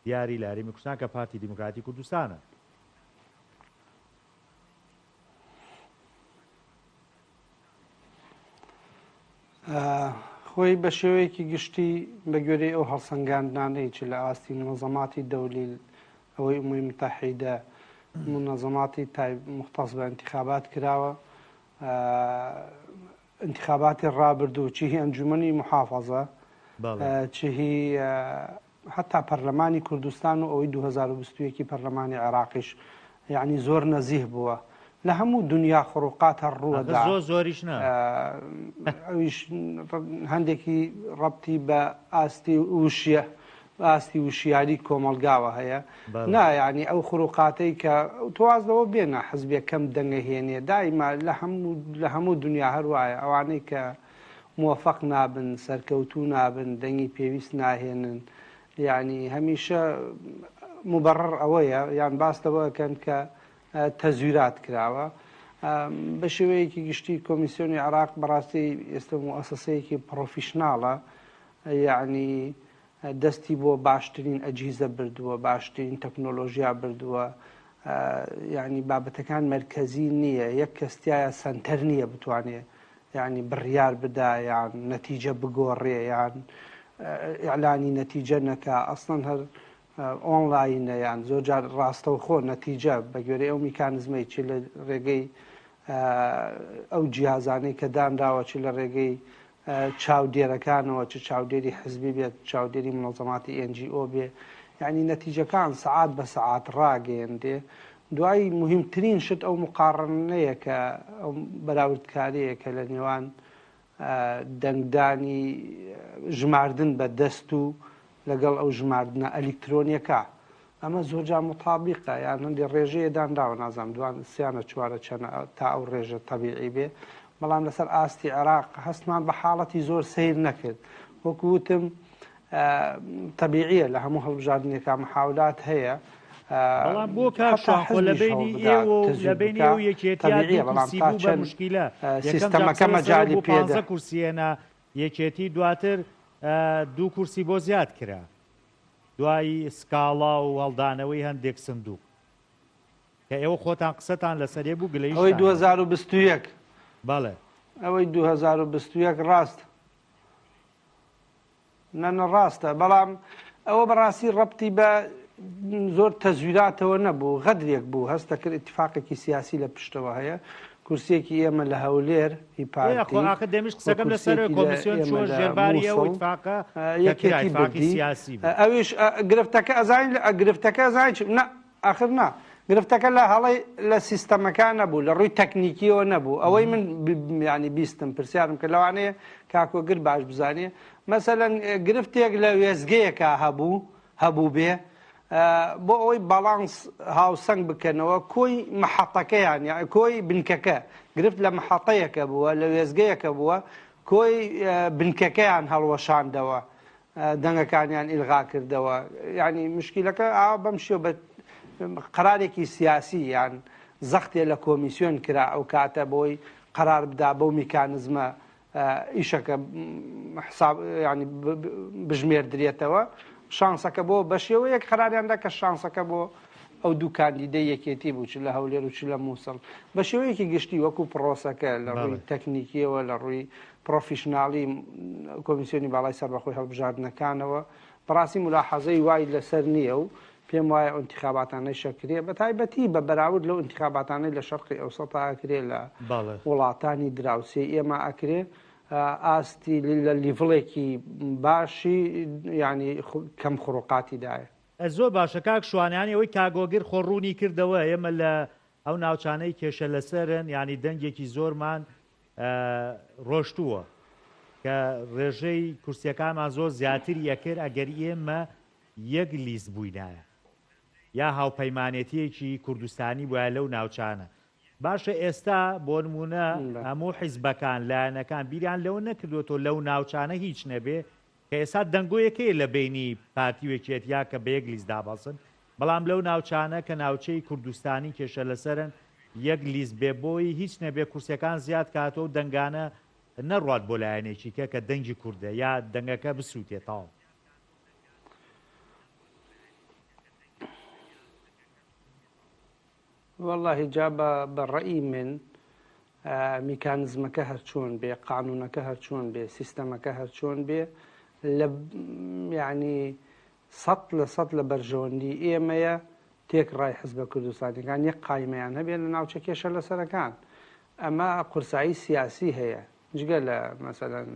دیاری لە هەرێمی کوردستان کە پارتی دیموکراتی کوردستانە.
خۆی بە شێوەیەکی گشتی بە گوێرەی ئەو هەڵسەنگاندنانەی چ لە ئاستی منەزەماتی دەولیل ئەوەی ئومەی متەحیدە منەزەماتی تای مختص بە انتخابات کراوە انتخاباتی ڕابردوو چی هی ئەنجومەنی محافظە چ هی هەتا پەرلەمانی کوردستان و ئەوەی 2021 پەرلەمانی عێراقیش یعنی زۆر نەزیه بووە لە هەموو دنیا خڕوقات هەر ڕووەدا
زۆر زۆریش نا
ئەویش هەندێکی ڕەبتی بە ئاستی وشیە ئاستی وشیاری کۆمەڵگاوە هەیە نا یعنی ئەو خروقاتەی کە تواز لەوە بێنە حزبێک کەم دەنگە هێنێ دایما لە هەموو لە هەموو دنیا هەروایە ئەوانەی کە موفق نابن سەرکەوتوو نابن دەنگی پێویست ناهێنن یعنی هەمیشە مبرر ئەوەیە یان باس لەوە ئەکەن کە تەزویرات کراوە. بە شێوەیەکی گشتی کۆمیسیۆنی عێراق بەڕاستی ئێستا موئەسەسەیەکی پڕۆفیشناڵە یعنی دەستی بۆ باشترین ئەجهیزە بردووە باشترین تەکنۆلۆژیا بردووە یعنی بابەتەکان مەرکەزی نییە یەک کەستایە سەنتەر نییە بتوانێ یعنی بڕیار بدا یان نەتیجە بگۆڕێ یان ئیعلانی نەتیجە نەکا ئەسڵەن هەر ئۆنلاینە یان زۆر جار ڕاستەوخۆ نەتیجە بە گوێرەی ئەو میکانزمەی چ لە ڕێگەی ئەو جیازانەی کە دانراوە چ لە ڕێگەی چاودێرەکانەوە چ چاودێری حزبی بێت چاودێری منەزەماتی NGO بێ یعنی نەتیجەکان سەعات بە سەعات ڕاگەیەندێ دوای مهمترین شت ئەو مقاڕنەیە کە ئەو بەراوردکاریە کە لە نێوان دەنگدانی ژماردن بە دەست و لەگەڵ ئەو ژماردنە ئەلیکترۆنیەکە ئەمە زۆرجار مطابقە یان هەندێ ڕێژەیە دانراوە نازانم دوان سیانە چوارە چەنە تا ئەو ڕێژە تەبیعی بێ بەڵام لەسەر ئاستی عێراق هەستمان بە حاڵەتی زۆر سەیر نەکرد وەکو وتم تەبیعیە لە هەموو هەڵبژاردنێکا محاولات هەیە
بەڵام بۆ کاک شوان خۆ لە بەینی ئێوە و لە بەینی ئێوە یەکێتیا دوو کورسی بوو بە مشکیلە یەکەم جار
سیستەمەکە
قسە لەسەر
مەجالی
بوو
پێدە
پانزە کورسی هێنا یەکێتی دواتر دوو کورسی بۆ زیاد کرا دوای سکاڵا و هەڵدانەوەی هەندێک سندوق کە ئێوە خۆتان قسەتان لەسەرێ بوو
ئەوەی
گلەیشتان هەبوو.
2021
بەڵێ.
ئەوەی 2021 ڕاست نا نا ڕاستە بەڵام ئەوە بەڕاستی ڕەبتی بە زۆر تەزویراتەوە نەبوو غەدرێک بوو هەست دەکرد ئیتفاقێکی سیاسی لە پشتەوە هەیە کورسیەکی ئێمە لە هەولێر هی
ئێ خۆ
پارتی
ئاخر دەمیش
و
قسەکەم لەسەر
کورسیەکی لە
کۆمیسیۆن
ئێمە
چووە
لە
ژێرباری ئەو
مووسڵ
ئیتفاقە کە کرا
یەکێتی
ئیتفاقی
بردی
سیاسی بوو.
ئەویش گرفتەکە ئەزانین گرفتەکە ئەزانین چ نا ئاخر نا گرفتەکە لە هەڵەی لە سیستەمەکە نەبوو لە ڕووی تەکنیکیەوە نەبوو ئەوەی من ینی بیستم پرسیارم کرد لەوانەیە کاکۆگر باش بزانێ مەسەلەن گرفتێک لە وێزگەیەکە هەبوو هەبوو بێ بۆ ئەوەی باڵانس هاوسەنگ بکەنەوە کۆی محەتەکەیان یا کۆی بنکەکە گرفت لە محەتەیەکە بووە لە وێزگەیەکە بووە کۆی بنکەکەیان هەڵوەشاندەوە دەنگەکانیان ئیلغا کردەوە یعنی مشکیلەکە ئاوا بەم شێوە بە قەرارێکی سیاسی یان زەختێ لە کۆمیسیۆن کرا ئەو کاتە بۆی قەرار بدا بەو میکانزمە ئیشەکە حساب یانی بژمێردرێتەوە شانسەکە بۆ بە شێوەیەک قەراریاندا کە شانسەکە بۆ ئەو دوو کاندیدەی یەکێتی بوو چ لە هەولێر و چ لە مووسڵ بە شێوەیەکی گشتی وەکو پرۆسەکە لە ڕووی تەکنیکیەوە لە ڕووی پرۆفیشناڵی کۆمیسیۆنی باڵای سەربەخۆی هەڵبژاردنەکانەوە بەڕاستی ملاحەزەی وای لەسەر نییە و پێم وایە ئەو ئینتیخاباتانەی شەکرێ بە تایبەتی بە بەراورد لەو ئینتیخاباتانەی لە شەرقی ئەوسەتا ئەکرێ لە وڵاتانی دراوسێی ئێمە ئەکرێ ئاستی لە لیڤڵێکی باشی یانی کەم خروقاتی دایە.
زۆر باشە کاک شوان یانی ئەوەی کاک هۆگر خۆ ڕوونی کردەوە ئێمە لە ئەو ناوچانەی کێشە لەسەرن یانی دەنگێکی زۆرمان ڕۆشتووە کە ڕێژەی کورسیەکانمان زۆر زیاتری ئەکرد ئەگەر ئێمە یەک لیست بووینایە یا هاوپەیمانێتیەکی کوردستانی بوایە لەو ناوچانە. باشە ئێستا بۆ نموونە هەموو حیزبەکان، لایەنەکان بیریان لەوە نەکردووەتەوە لەو ناوچانە هیچ نەبێ کە ئێستا دەنگۆیەک هەیە لە بەینی پارتی و یەکێتیا کە بە یەک لیست دابەزن بەڵام لەو ناوچانە کە ناوچەی کوردستانی کێشە لەسەرن یەک لیست بێ بۆی هیچ نەبێ کورسیەکان زیاد کاتەوە و دەنگانە نەڕوات بۆ لایەنێکی کە کە دەنگی کوردە یا دەنگەکە بسووتێ تەواو.
وەڵاهی جا بە بە ڕەئی من میکانزمەکە هەر چۆن بێ قانونەکە هەر چۆن بێ سیستەمەکە هەر چۆن بێ لە یعنی سەد لە سەد لە بەرژەوەندی ئێمەیە تێکڕای حزبە کوردستانیەکان یەک قایمەیان هەبێ لە ناوچە کێشە لەسەرەکان ئەمە قورسایی سیاسی هەیە جگە لە مەسەلەن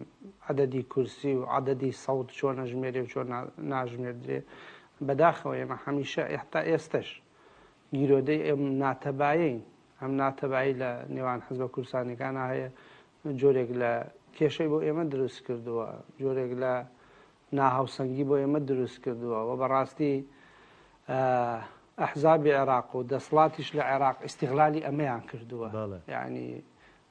عەدەدی کورسی و عەدەدی سەوت چۆن ئەژمێرێ و چۆن ناژمێردرێ، بەداخەوە ئێمە هەمیشە هەتا ئێستەش گیرۆدەی ئەم ناتەبایەین، ئەم ناتەبایی لە نێوان حزبە کوردستانیەکانا هەیە جۆرێک لە کێشەی بۆ ئێمە دروست کردووە، جۆرێک لە ناهاوسەنگی بۆ ئێمە دروست کردووە و بەڕاستی ئەحزابی عێراق و دەسڵاتیش لە عێراق ئیستیغلالی ئەمەیان کردووە. یعنی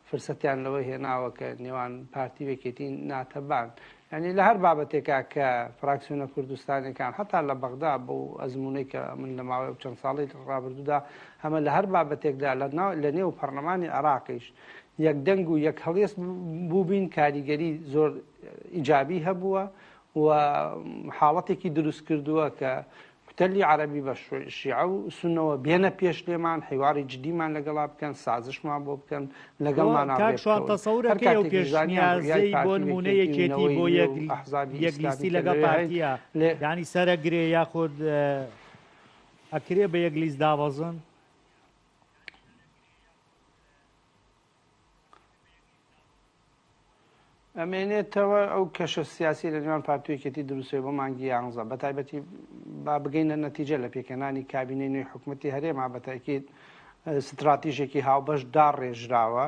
فرسەتیان لەوە هێناوە کە نێوان پارتی و یەکێتی ناتەبان. یانی لە هەر بابەتێکا کە فراکسیۆنە کوردستانیەکان هەتا لە بەغدا بەو ئەزموونەی کە من لە ماوەی ئەو چەند ساڵەی ڕابردوودا هەمە لە هەر بابەتێکدا لە ناو لە نێو پەڕلەمانی عێراقیش یەک دەنگ و یەک هەڵوێست بووبین کاریگەری زۆر ئیجابی هەبووە و حاڵەتێکی دروست کردووە کە کوتەلی عەرەبی بە شیعە و سوننەوە بێنە پێش لێمان، حیواری جدیمان لەگەڵا بکەن، سازشمان بۆ بکەن، لەگەڵمانا
کاک
ڕێ
شوان
بکەون.
تەسەور
هەر
ئەکەی ئەو
کاتێکیش زانیان ڕوئیای
پێشنیازەی بۆ
پارتی و
نموونە
یەکێتی و
یەکێتی
نەوەی
بۆ
نوێ
یەک
و ئەحزابی
یەک
ئیسلامی
لیستی
کە
لەگەڵ
لەوێ هەین
پارتیە
لێ
یانی سەرەگرێ یاخود ئەکرێ بە یەک لیست دابەزن؟
ئەمێنێتەوە ئەو کەشە سیاسی لە نێوان پارتی و یەکێتی دروستەوە بۆ مانگی یانزە بە تایبەتی با بگەینە نەتیجە لە پێکهێنانی کابینەی نوێی حکوومەتی هەرێما بە تاکید ستراتیژێکی هاوبەش داڕێژراوە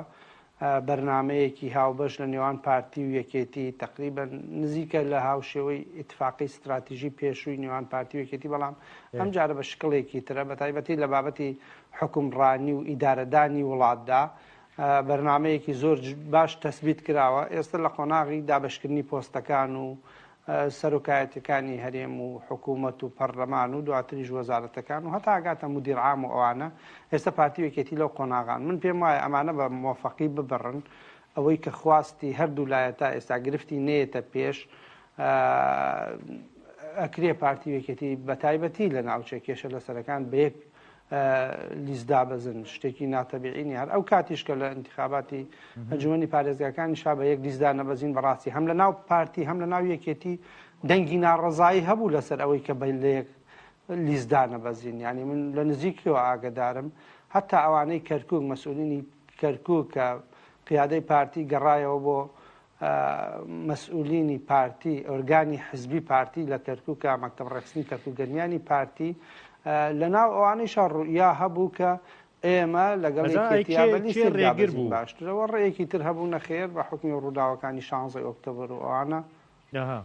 بەرنمەیەکی هاوبەش لە نێوان پارتی و یەکێتی تقریبا نزیکە لە هاوشێوەی ئیتفاقی ستراتیژی پێشووی نێوان پارتی و یەکێتی بەڵام ئەم جارە بە شکڵێکی ترە بە تایبەتی لە بابەتی حکومڕانی و ئیدارەدانی وڵاتدا بەرنامەیەکی زۆر باش تەسبیت کراوە، ئێستا لە قۆناغی دابەشکردنی پۆستەکان و سەرۆکایەتیەکانی هەرێم و حکوومەت و پەرلەمان و دواتریش وەزارەتەکان و هەتا ئەگاتە مدیر عام و ئەوانە ئێستا پارتی و یەکێتی لەو قۆناغان من پێم وایە ئەمانە بە مۆفەقی ببڕن ئەوەی کە خواستی هەردوو لایە تا ئێستا گرفتی نەیەتە پێش ئەکرێ پارتی و یەکێتی بەتایبەتی لە ناوچە کێشە لەسەرەکان بە یەک لیست دابەزن شتێکی ناتەبیعی نیە هەر ئەو کاتیش کە لە ئینتخاباتی ئەنجومەنی پارێزگاکانیشا بە یەک لیست دانەبەزین بەڕاستی هەم لە ناو پارتی هەم لە ناو یەکێتی دەنگی ناڕەزایی هەبوو لەسەر ئەوەی کە بە لە یەک لیست دانەبەزین یعنی من لە نزیکەوە ئاگدارم هەتا ئەوانەی کەرکک مەسئولینی کەرکک کە قیادەی پارتی گەڕایەوە بۆ مەسئولینی پارتی، ئۆرگانی حزبی پارتی لە کەرکوکا، مەکتەب ڕێکخستنی کەرکوک گەرمیانی پارتی، لەناو ئەوانەیشا ڕوئیا هەبوو کە ئێمە لەگەڵ
ئەجا ئەی
یەکێتیا
کێ
بە
کێ
لیستێک
ڕێگر
دابەزین
بوو؟
باشترە و ڕێیەکی تر هەبوو نەخێر بە حوکمی ڕووداوەکانی شانزەی ئۆکتۆبەر و ئەوانە.
ئەها.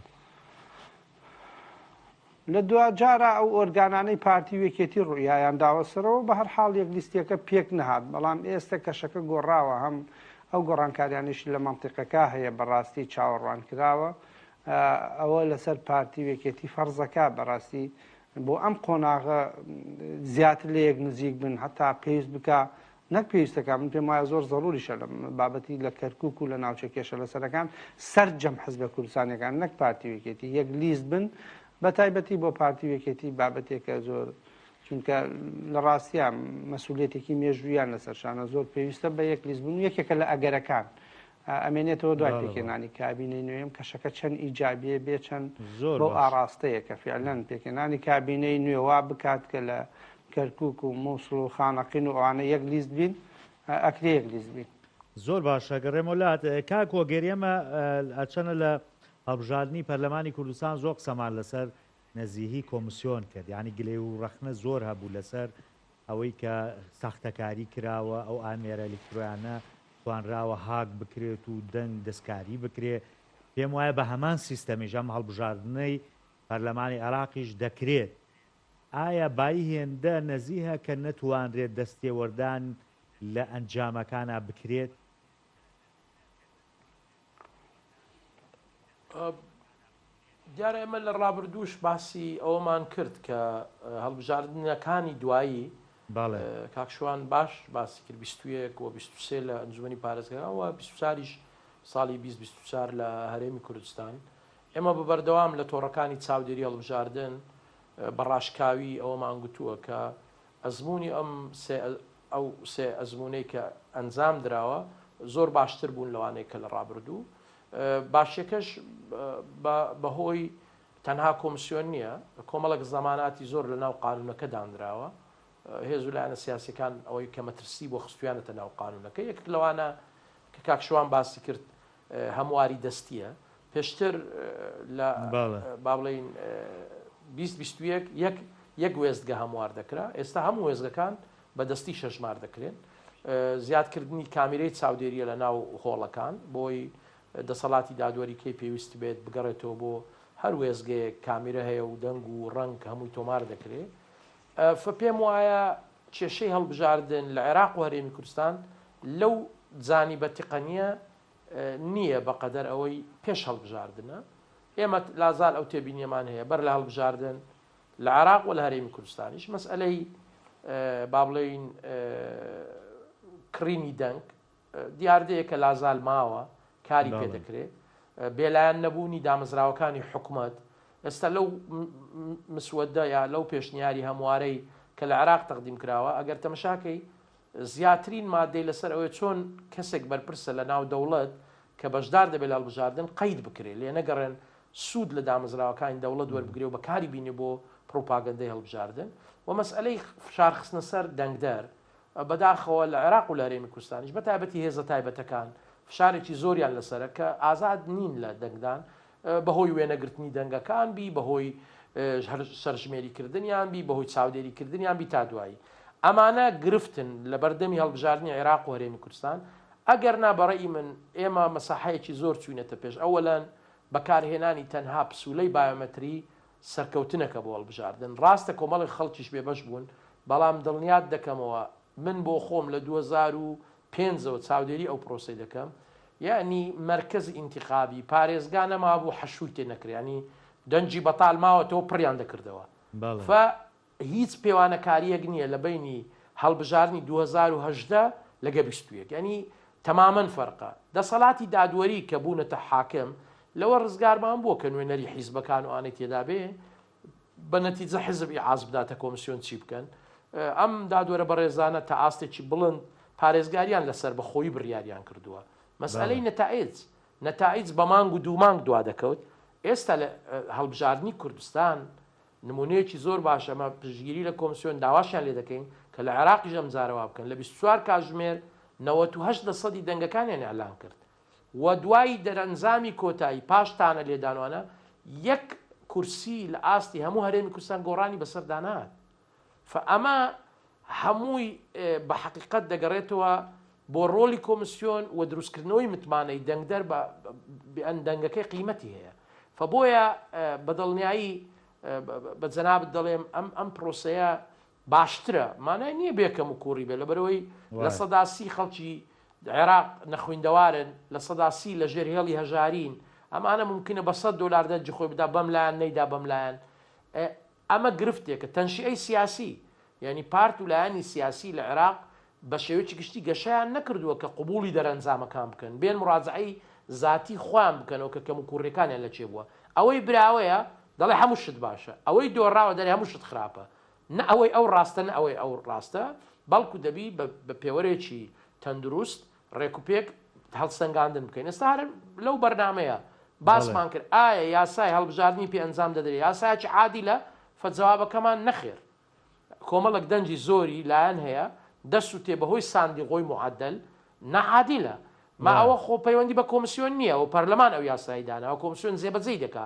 لە دواجارا ئەو ئۆرگانانەی پارتی و یەکێتی ڕوئیایان داوە سەرەوە، بە هەر حاڵ یەک لیستیەکە پێک نەهات، بەڵام ئێستە کەشەکە گۆڕاوە، هەم ئەو گۆڕانکاریانەیشی لە مەنتیقەکە هەیە بەڕاستی چاوەڕوانکراوە، ئەوە لەسەر پارتی و یەکێتی فەرزەکە بەڕاستی بۆ ئەم قۆناغە زیاتر لە یەک نزیک بن، هەتا پێویست بکا. نەک پێویستەکە من پێم وایە زۆر زەروریشە لە بابەتی لە کەرکک و لە ناوچە کێشە لەسەرەکان سەرجەم حزبە کوردستانیەکان نەک پارتی و یەکێتی یەک لیست بن بە تایبەتی بۆ پارتی و یەکێتی بابەتێکە زۆر چونکە لە ڕاستیا مەسوولێتێکی مێژوویان لەسەر شانە زۆر پێویستە بە یەک لیست بن و یەکێکە لە ئەگەرەکان ئەمێنێتەوە دوای پێکهێنانی کابینەی نوێم کەشەکە چەند ئیجابیە بێ چەند
زۆر
بەو
باش.
ئاڕاستەیە کە فعلەن پێکهێنانی کابینەی نوێ وا بکات کە لە کەرکوک و موسڵ و خانەقین و ئەوانە یەک لیست بین ئەکرێ یەک لیست بین.
زۆر باشە گەڕێمەوە لات کاک هۆگر ئێمە هەرچەنە لە هەڵبژاردنی پەرلەمانی کوردستان زۆر قسەمان لەسەر نەزیهی کۆمسیۆن کرد یانی گلەی و ڕەخنە زۆر هەبوو لەسەر ئەوەی کە ساختەکاری کراوە ئەو ئامێرە ئەلیکترۆیانە توانراوە هاک بکرێت و دەنگ دەستکاری بکرێت، پێم وایە بە هەمان سیستەمیش ئەم هەڵبژاردنەی پەرلەمانی عێراقیش دەکرێت. ئایا بایی هێندە نەزیهە کە نەتوانرێت دەستێوەردان لە ئەنجامەکانا بکرێت؟
دیارە ئێمە لە ڕابردووش باسی ئەوەمان کرد کە هەڵبژاردنەکانی دوایی کاک شوان باش باسی کرد 21 و 23 لە ئەنجومەنی پارێزگاکان و 24یش ساڵی 2024 لە هەرێمی کوردستان ئێمە بە بەردەوام لە تۆڕەکانی چاودێری هەڵبژاردن بە ڕاشکاوی ئەوەمان گوتووە کە ئەزمموی ئەم ئەو سێ ئەزمونەی کە ئەنجام دراوە زۆر باشتر بوون لەوانەیە کە لە ڕابردوو باشیەکەش بەهۆی تەنها کۆمسیۆن نییە، کۆمەڵێک زەماناتی زۆر لەناو قانونەکە دانراوە، هێز و لایەنە سیاسیەکان ئەوەی کە مەترسی بۆ خستویانەتە ناو قانونەکە، یەکێک لەوانە کە کاک شوان باسی کرد هەمواری دەستیە، پێشتر لە با بڵێین 2021 یەک یەک وێستگە هەموار دەکرا، ئێستا هەموو وێستگەکان بە دەستی شەژمار دەکرێن. زیادکردنی کامیرەی چاودێریە لە ناو هۆڵەکان بۆی دەسەڵاتی دادوەری کەی پێویست بێت بگەڕێتەوە بۆ هەر وێستگەیەک کامیرە هەیە و دەنگ و ڕەنگ هەمووی تۆمار دەکرێ. فە پێم وایە کێشەی هەڵبژاردن لە عێراق و هەرێمی کوردستان لەو جانیبە تقەنیە نییە بەقەدەر ئەوەی پێش هەڵبژاردنە. ئێمە لازال ئەو تێبینیەمان هەیە بەر لە هەڵبژاردن لە عێراق و لە هەرێمی کوردستانیش مەسئەلەی با بڵێین کڕینی دەنگ دیاردەیەکە لازال ماوە کاری پێ دەکرێت بێلایەن نەبوونی دامەزراوەکانی حکومەت ئێستا لەو مسوەدە یا لەو پێشنیاری هەموارەی کە لە عێراق تەقدیم کراوە ئەگەر تەمەشاکەی زیاترین مادەی لەسەر ئەوەیە چۆن کەسێک بەرپرسە لە ناو دەوڵەت کە بەشدار دەبێت لە هەڵبژاردن قەید بکرێت، لێنەگەڕێن سوود لە دامەزراوەکانی دەوڵەت وەربگرێ و بەکاری بینێ بۆ پڕوپاگەندەی هەڵبژاردن و مەسئەلەی فشار خستنە سەر دەنگدەر بەداخەوە لە عێراق و لە هەرێمی کوردستانیش بە تایبەتی هێزە تایبەتەکان فشارێکی زۆریان لەسەرە کە ئازاد نین لە دەنگدان بەهۆی وێنەگرتنی دەنگەکان بی، بەهۆی سەرژمێری کردنیان بی، بەهۆی چاودێری کردنیان بی تا دوایی. ئەمانە گرفتن لە بەردەمی هەڵبژاردنی عێراق و هەرێمی کوردستان. ئەگەرنا بە ڕەئی من ئێمە مەساحەیەکی زۆر چووینەتە پێش. ئەوەلەن بەکارهێنانی تەنها پسوولەی بایۆمەتری سەرکەوتنەکە بۆ هەڵبژاردن. ڕاستە کۆمەڵێک خەڵکیش بێبەش بوون، بەڵام دڵنیات دەکەمەوە من بۆ خۆم لە 2005 ەوە چاودێری ئەو پرۆسەی دەکەم یەعنی مەرکەز ئینتیخابی پارێزگا نەمابوو حەشووی تێ نەکرێ یانی دەنگی بەتال ماوەتەوە پڕیان دەکردەوە ف هیچ پێوانەکاریەک نییە لە بەینی هەڵبژاردنی 2018 لەگە 21 یعنی تەمامەن فەرقە دەسەڵاتی دادوەری کە بوونەتە حاکم لەوە ڕزگارمان بووە کە نوێنەری حیزبەکان و ئانەی تێدا بێ بە نەتیجە حیزب ئیعاز بداتە کۆمسیۆن چی بکەن؟ ئەم دادوەرە بەڕێزانە تا ئاستێکی بڵند پارێزگاریان لە سەربەخۆیی بڕیاریان کردووە. مەسئەلەی نەتائیج، نەتائیج بە مانگ و دوو مانگ دوا دەکەوت، ئێستا لە هەڵبژاردنی کوردستان نمونەیەکی زۆر باش ئەمە پشتگیری لە کۆمسیۆن داواشیان لێ دەکەین کە لە عێراقیش ئەم جارە وا بکەن لە 24 کاتژمێر 98 لەسەدی دەنگەکانیان ئیعلان کرد. و دوای دەرەنجامی کۆتایی پاش تانە لێدانوانە یەک کورسی لە ئاستی هەموو هەرێمی کوردستان گۆڕانی بەسەردا نەهات فە ئەمە هەمووی بە حەقیقەت دەگەڕێتەوە بۆ ڕۆلی کۆمسیۆن و دروستکردنەوەی متمانەی دەنگدەر بە بەن دەنگەکەی قیمەتی هەیە فە بۆیە بە دڵنیایی بە جەنابت دەڵێم ئەم ئەم پرۆسەیە باشترە مانای نییە بێ کەم و کوڕی بێ لەبەرەوەی 30% خەڵکی عێراق نەخویندەوارن، 30% لە ژێر هێڵی هەژارین، ئەمانە مومکینە بە سەد دۆلار دەنگی خۆی بدا بەم لایەن نەیدا بەم لایەن. ئەمە گرفتێکە. تەنشیئەی سیاسی، یانی پارت و لایەنی سیاسی لە عێراق بە شێوەیەکی گشتی گەشەیان نەکردووە کە قبوڵی دەرەنجامەکان بکەن، بێن موراجەعەی زاتی خۆیان بکەنەوە کە کەموکوڕیەکانیان لە چێ بووە. ئەوەی براوەیە دەڵێ هەموو شت باشە، ئەوەی دۆڕاوە دەرێ هەموو شت خراپە. نە ئەوەی ئەو ڕاستە نە ئەوەی ئەو ڕاستە، بەڵکو دەبی بە پێوەرێکی تەندروست ڕێکوپێک هەڵسەنگاندن بکەین. ئێستا هەر لەو بەرنامەیە باسمان کرد ئایا یاسای هەڵبژاردنی پێ ئەنجام دەدرێ یاسایەکی عادیلە؟ فجوابەکەمان نەخێر. کۆمەڵێک دەنگی زۆری لایەن هەیە دەسوتێ بەهۆی ساندیغۆی معەدەل ناعادیلە ما ئەوە خۆ پەیوەندی بە کۆمسیۆن نییە و پەرلەمان ئەو یاسایی داناوە کۆمسیۆن جێبەجێی دەکا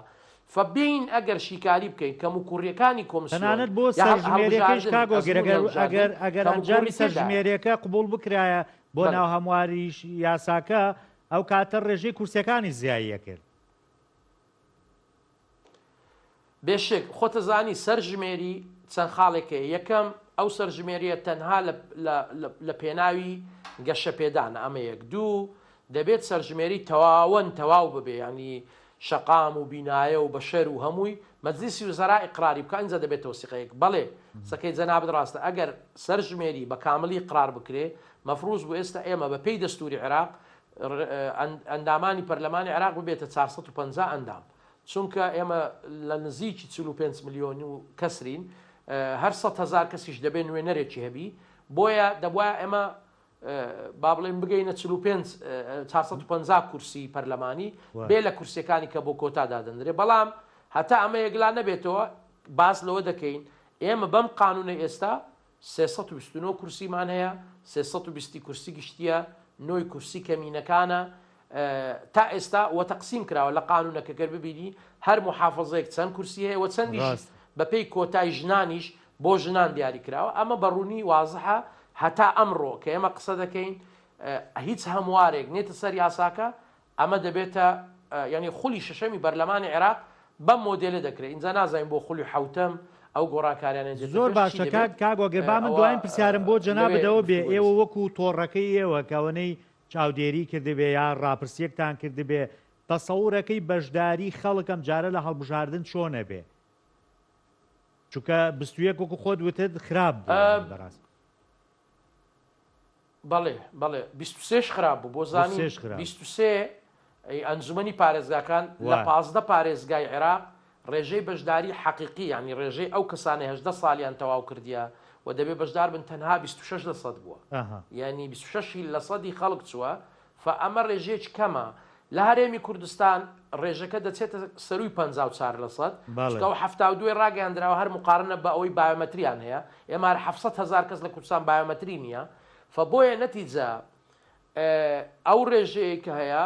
فبین ئەگەر شیکاری بکەین کەم و کوڕیەکانی کۆمسیۆن
تەنانەت بۆ سەرژمێریەکەیش کاک هۆگر ئەگەر ئەگەر ئەگەر ئەنجامی سەرژمێریەکە قبوڵ بکرایە بۆ ناو هەمواریش یاساکە ئەو کاتە ڕێژەی کورسیەکانی زیایی ئەکرد.
بێشک، خۆتەزانی سەرژمێری چەند خاڵێک هەیە، یەکەم، ئەو سەرژمێرییە تەنها لە پێناوی گەشەپێدانە، ئەمە یەک. دوو، دەبێت سەرژمێری تەواوەن تەواو ببێ، یانی شەقام و بینایە و بەشەر و هەمووی، مەجلیسی وزەرا ئیقراری بکا ئینجا دەبێت تەوسیقەیەک. بەڵێ، قسەکەی جەنابت ڕاستە، ئەگەر سەرژمێری بە کامڵی ئیقرار بکرێ، مەفروز بوو ئێستا ئێمە بە پێی دەستووری عێراق ئەندامانی پەرلەمانی عێراق ببێتە 450 ئەندام. چونکە ئێمە لە نزیکی 45 ملیۆن و کەسرین هەر 100 هەزار کەسیش دەبێت نوێنەرێکی هەبی بۆیە دەبواە ئێمە با بڵێن بگەینە 45 450 کورسی پەرلەمانی بێ لە کورسیەکانی کە بۆ کۆتا دادەندرێ بەڵام هەتا ئەمە یەکلا نەبێتەوە باس لەوە دەکەین ئێمە بەم قانونە ئێستا 329 کورسیمان هەیە، 320 کورسی گشتییە، نۆی کورسی کەمینەکانە، تا ئێستا وە تەقسیم کراوە لە قانونەکە گەر ببینی هەر موحافەزەیەک چەند کورسی هەیە وە چەندیش بەپێی کۆتای ژنانیش بۆ ژنان دیاری کراوە ئەمە بە ڕوونی وازحە هەتا ئەمڕۆ کە ئێمە قسە دەکەین هیچ هەموارێک نێتە سەر یاساکە ئەمە دەبێتە یانی خولی شەشەمی بەرلەمانی عێراق بەم مۆدێلە دەکرێت ئینجا نازانین بۆ خولی حەوتەم ئەو گۆڕانکاریانە دێتە
زۆر
پێش چی
باشە
دەبێت
کاک کاک هۆگر با من
ئەوە
دوایین پرسیارم بۆ
لەوێ
جەنابت ئەوە بێ
گفتوگۆی
ئێوە
لەسەر
وەکو تۆڕەکەی ئێوە کە ئەوەنەی چاودێری کردبێ یا ڕاپرسیەکتان کردبێ تەسەورەکەی بەشداری خەڵک ئەم جارە لە هەڵبژاردن چۆنە بێ چونکە 21 وەکو خۆت وتت خراپ بوو یانی بەڕاست.
بەڵێ بەڵێ 23 ش خراپ بوو بۆ زانین
23 خراپ
23 ی ئەنجومەنی پارێزگاکان لە
وایە.
15 پارێزگای عێراق ڕێژەی بەشداری حەقیقی یانی ڕێژەی ئەو کەسانەی 18 ساڵیان تەواو کردیە و دەبێ بەشدار بن تەنها 26 لە سەد بووە
ئەها.
یانی 26 لە سەدی خەڵک چووە فە ئەمە ڕێژەیەکی کەمە لە هەرێمی کوردستان ڕێژەکە دەچێتە سەرووی 54 لە سەد
بەڵێ.
چونکە ئەو 72 ی ڕاگەیاندراوە هەر موقارنە بە ئەوەی بایۆمەتریان هەیە ئێمە هەر 700 هەزار کەس لە کوردستان بایۆمەتری نییە فە بۆیە نەتیجە ئەو ڕێژەیەی کە هەیە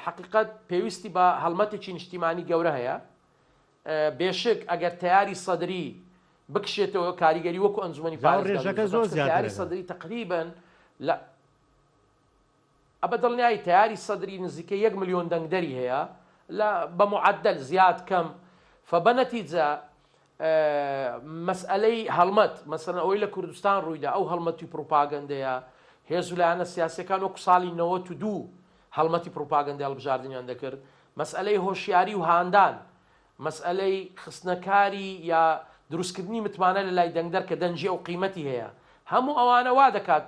حەقیقەت پێویستی بە هەڵمەتێکی نیشتیمانی گەورە هەیە بێشک ئەگەر تەیاری سەدری بکشێتەوە کاریگەری وەکو ئەنجومەنی
جا
پارێزگا
ڕێژەکە
دروست
زۆر
دەکات چونکە
زیاتر
تەیاری
ئەبێ.
سەدری تەقریبەن لە بە دڵنیایی تەیاری سەدری نزیکەی یەک ملیۆن دەنگدەری هەیە لە بە معەدەل زیاد کەم فە بە نەتیجە مەسئەلەی هەڵمەت مەسەلەن ئەوەی لە کوردستان ڕوویدا ئەو هەڵمەتی پڕوپاگەندەیە هێز و لایەنە سیاسیەکان وەکو ساڵی 92 هەڵمەتی پڕوپاگەندەی هەڵبژاردنیان دەکرد مەسئەلەی هۆشیاری و هاندان مەسئەلەی خستنەکاری یا دروستکردنی متمانە لە لای دەنگدەر کە دەنگی ئەو قیمەتی هەیە هەموو ئەوانە وا دەکات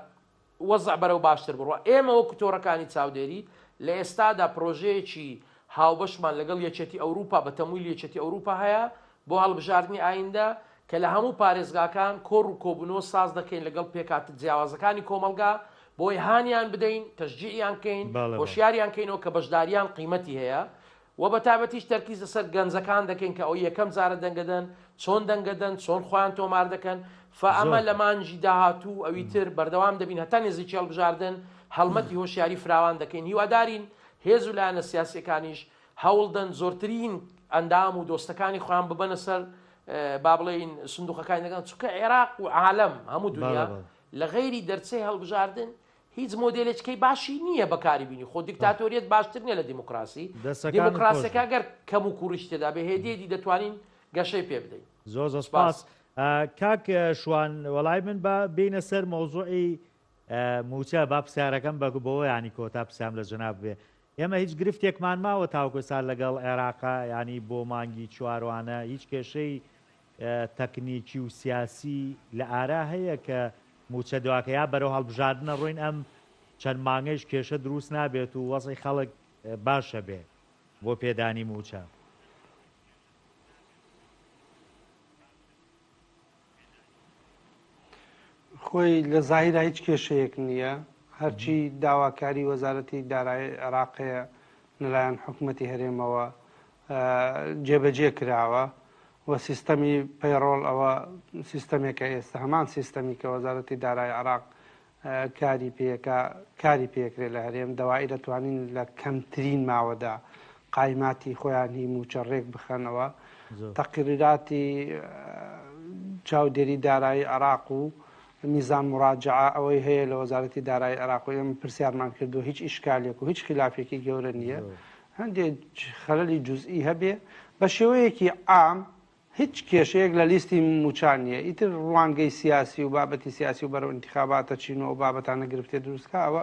وەزع بەرەو باشتر بڕوا. ئێمە وەکو تۆڕەکانی چاودێری لە ئێستادا پرۆژەیەکی هاوبەشمان لەگەڵ یەکێتی ئەوروپا بە تەمویلی یەکێتی ئەوروپا هەیە بۆ هەڵبژاردنی ئایندە کە لە هەموو پارێزگاکان کۆڕ و کۆبوونەوە ساز دەکەین لەگەڵ پێکهاتە جیاوازەکانی کۆمەڵگا بۆی هانیان بدەین تەشجیعیان کەین
بەڵێ بەڵێ.
هۆشیاریان کەینەوە کە بەشداریان قیمەتی هەیە وە بە تایبەتیش تەرکیز لەسەر گەنجەکان دەکەین کە ئەوەی یەکەم جارە دەنگەدەن چۆن دەنگەدەن چۆن خۆیان تۆمار دەکەن فە ئەمە
زۆر
لە مانگی داهاتوو و ئەوی تر بەردەوام دەبین هەتا نزیکی هەڵبژاردن هەڵمەتی هۆشیاری فراوان دەکەین هیوادارین هێز و لایەنە سیاسیەکانیش هەوڵدەن زۆرترین ئەندام و دۆستەکانی خۆیان ببەنە سەر با بڵێین سندوقەکانی دەنگدان چونکە عێراق و عالەم هەموو
بەڵێ
دنیا
بەڵێ.
لە غەیری دەرچەی هەڵبژاردن هیچ مۆدێلێککەی باشی نییە بەکاری بینی خۆ دیکتاتۆریەت باشتر نییە لە دیموکراسی
دەستەکانت خۆش
دیموکراسیەکە
بێت.
گەر کەم و کوڕیش تێدا بێ هێدی هێدی دەتوانین گەشەی پێ بدەین.
زۆر زۆر
سپاس.
سپاس کاک شوان وەڵای من با بێینە سەر مەوزوعی موچە با پرسیارەکەم بە بۆ ینی کۆتا پرسیام لە جەناب بێ ئێمە هیچ گرفتێکمان ماوە تاوەکو ئێستا لەگەڵ عێراقا ینی بۆ مانگی چواروانە هیچ کێشەی تەکنیکی و سیاسی لە ئارا هەیە کە مووچە دواکە یا بەرەو هەڵبژاردنە ڕۆین ئەم چەند مانگەیش کێشە دروست نابێت و وەزعی خەڵک باشە بێ بۆ پێدانی مووچە؟
خۆی لە زاهیرا هیچ کێشەیەک نییە هەرچی داواکاری وەزارەتی دارایی عێراق هەیە لەلایەن حکوومەتی هەرێمەوە جێبەجێ کراوە و سیستەمی payroll ئەوە سیستەمێکە ئێستا هەمان سیستەمی کە وەزارەتی دارایی عێراق کاری پێکا کاری پێکرێ لە هەرێم دەوائیرە توانین لە کەمترین ماوەدا قایماتی خۆیان هی موچە ڕێک بخەنەوە تەقریراتی چاودێری دارایی عراق و نیزام مراجعە ئەوەی هەیە لە وەزارەتی دارایی عراق و ئێمە پرسیارمان کردو هیچ ئیشکالێک و هیچ خلافێکی گەورە نییە هەندێک خەلەلی جزئی هەبێ بە شێوەیەکی عام هیچ کێشەیەک لە لیستی مووچان نییە، ئیتر ڕوانگەی سیاسی و بابەتی سیاسی و بەرەو ئینتیخابات ئەچین و ئەو بابەتانە گرفتێ دروست کا ئەوە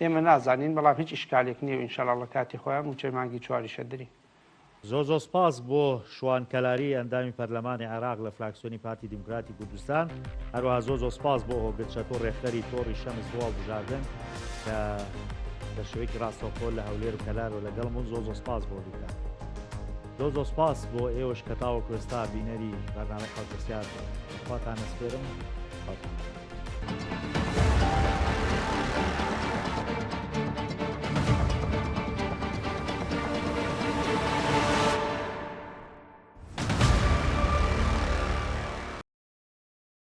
ئێمە نازانین، بەڵام هیچ ئیشکالێک نییە و ئینشەڵا ڵە کاتی خۆیان مووچەی مانگی چواریش ئەدرین.
زۆر زۆر سپاس بۆ شوان کەلاری ئەندامی پەرلەمانی عێراق لە فراکسیۆنی پارتی دیموکراتی کوردستان، هەروەها زۆر زۆر سپاس بۆ هۆگر چەتۆ ڕێکخەری تۆڕی شەمس بۆ هەڵبژاردن کە بە شێوەیەکی ڕاستەوخۆ لە هەولێر و کەلارەوە لەگەڵم بوون زۆر زۆر سپاس بۆ دووتان. زۆر زۆر سپاس بۆ ئێوەش کە تاوەکو ئێستا بینەری بەرنامەی حەوت پرسیار بوون. بە خواتان ئەسپێرم. خواتان لەگەڵ.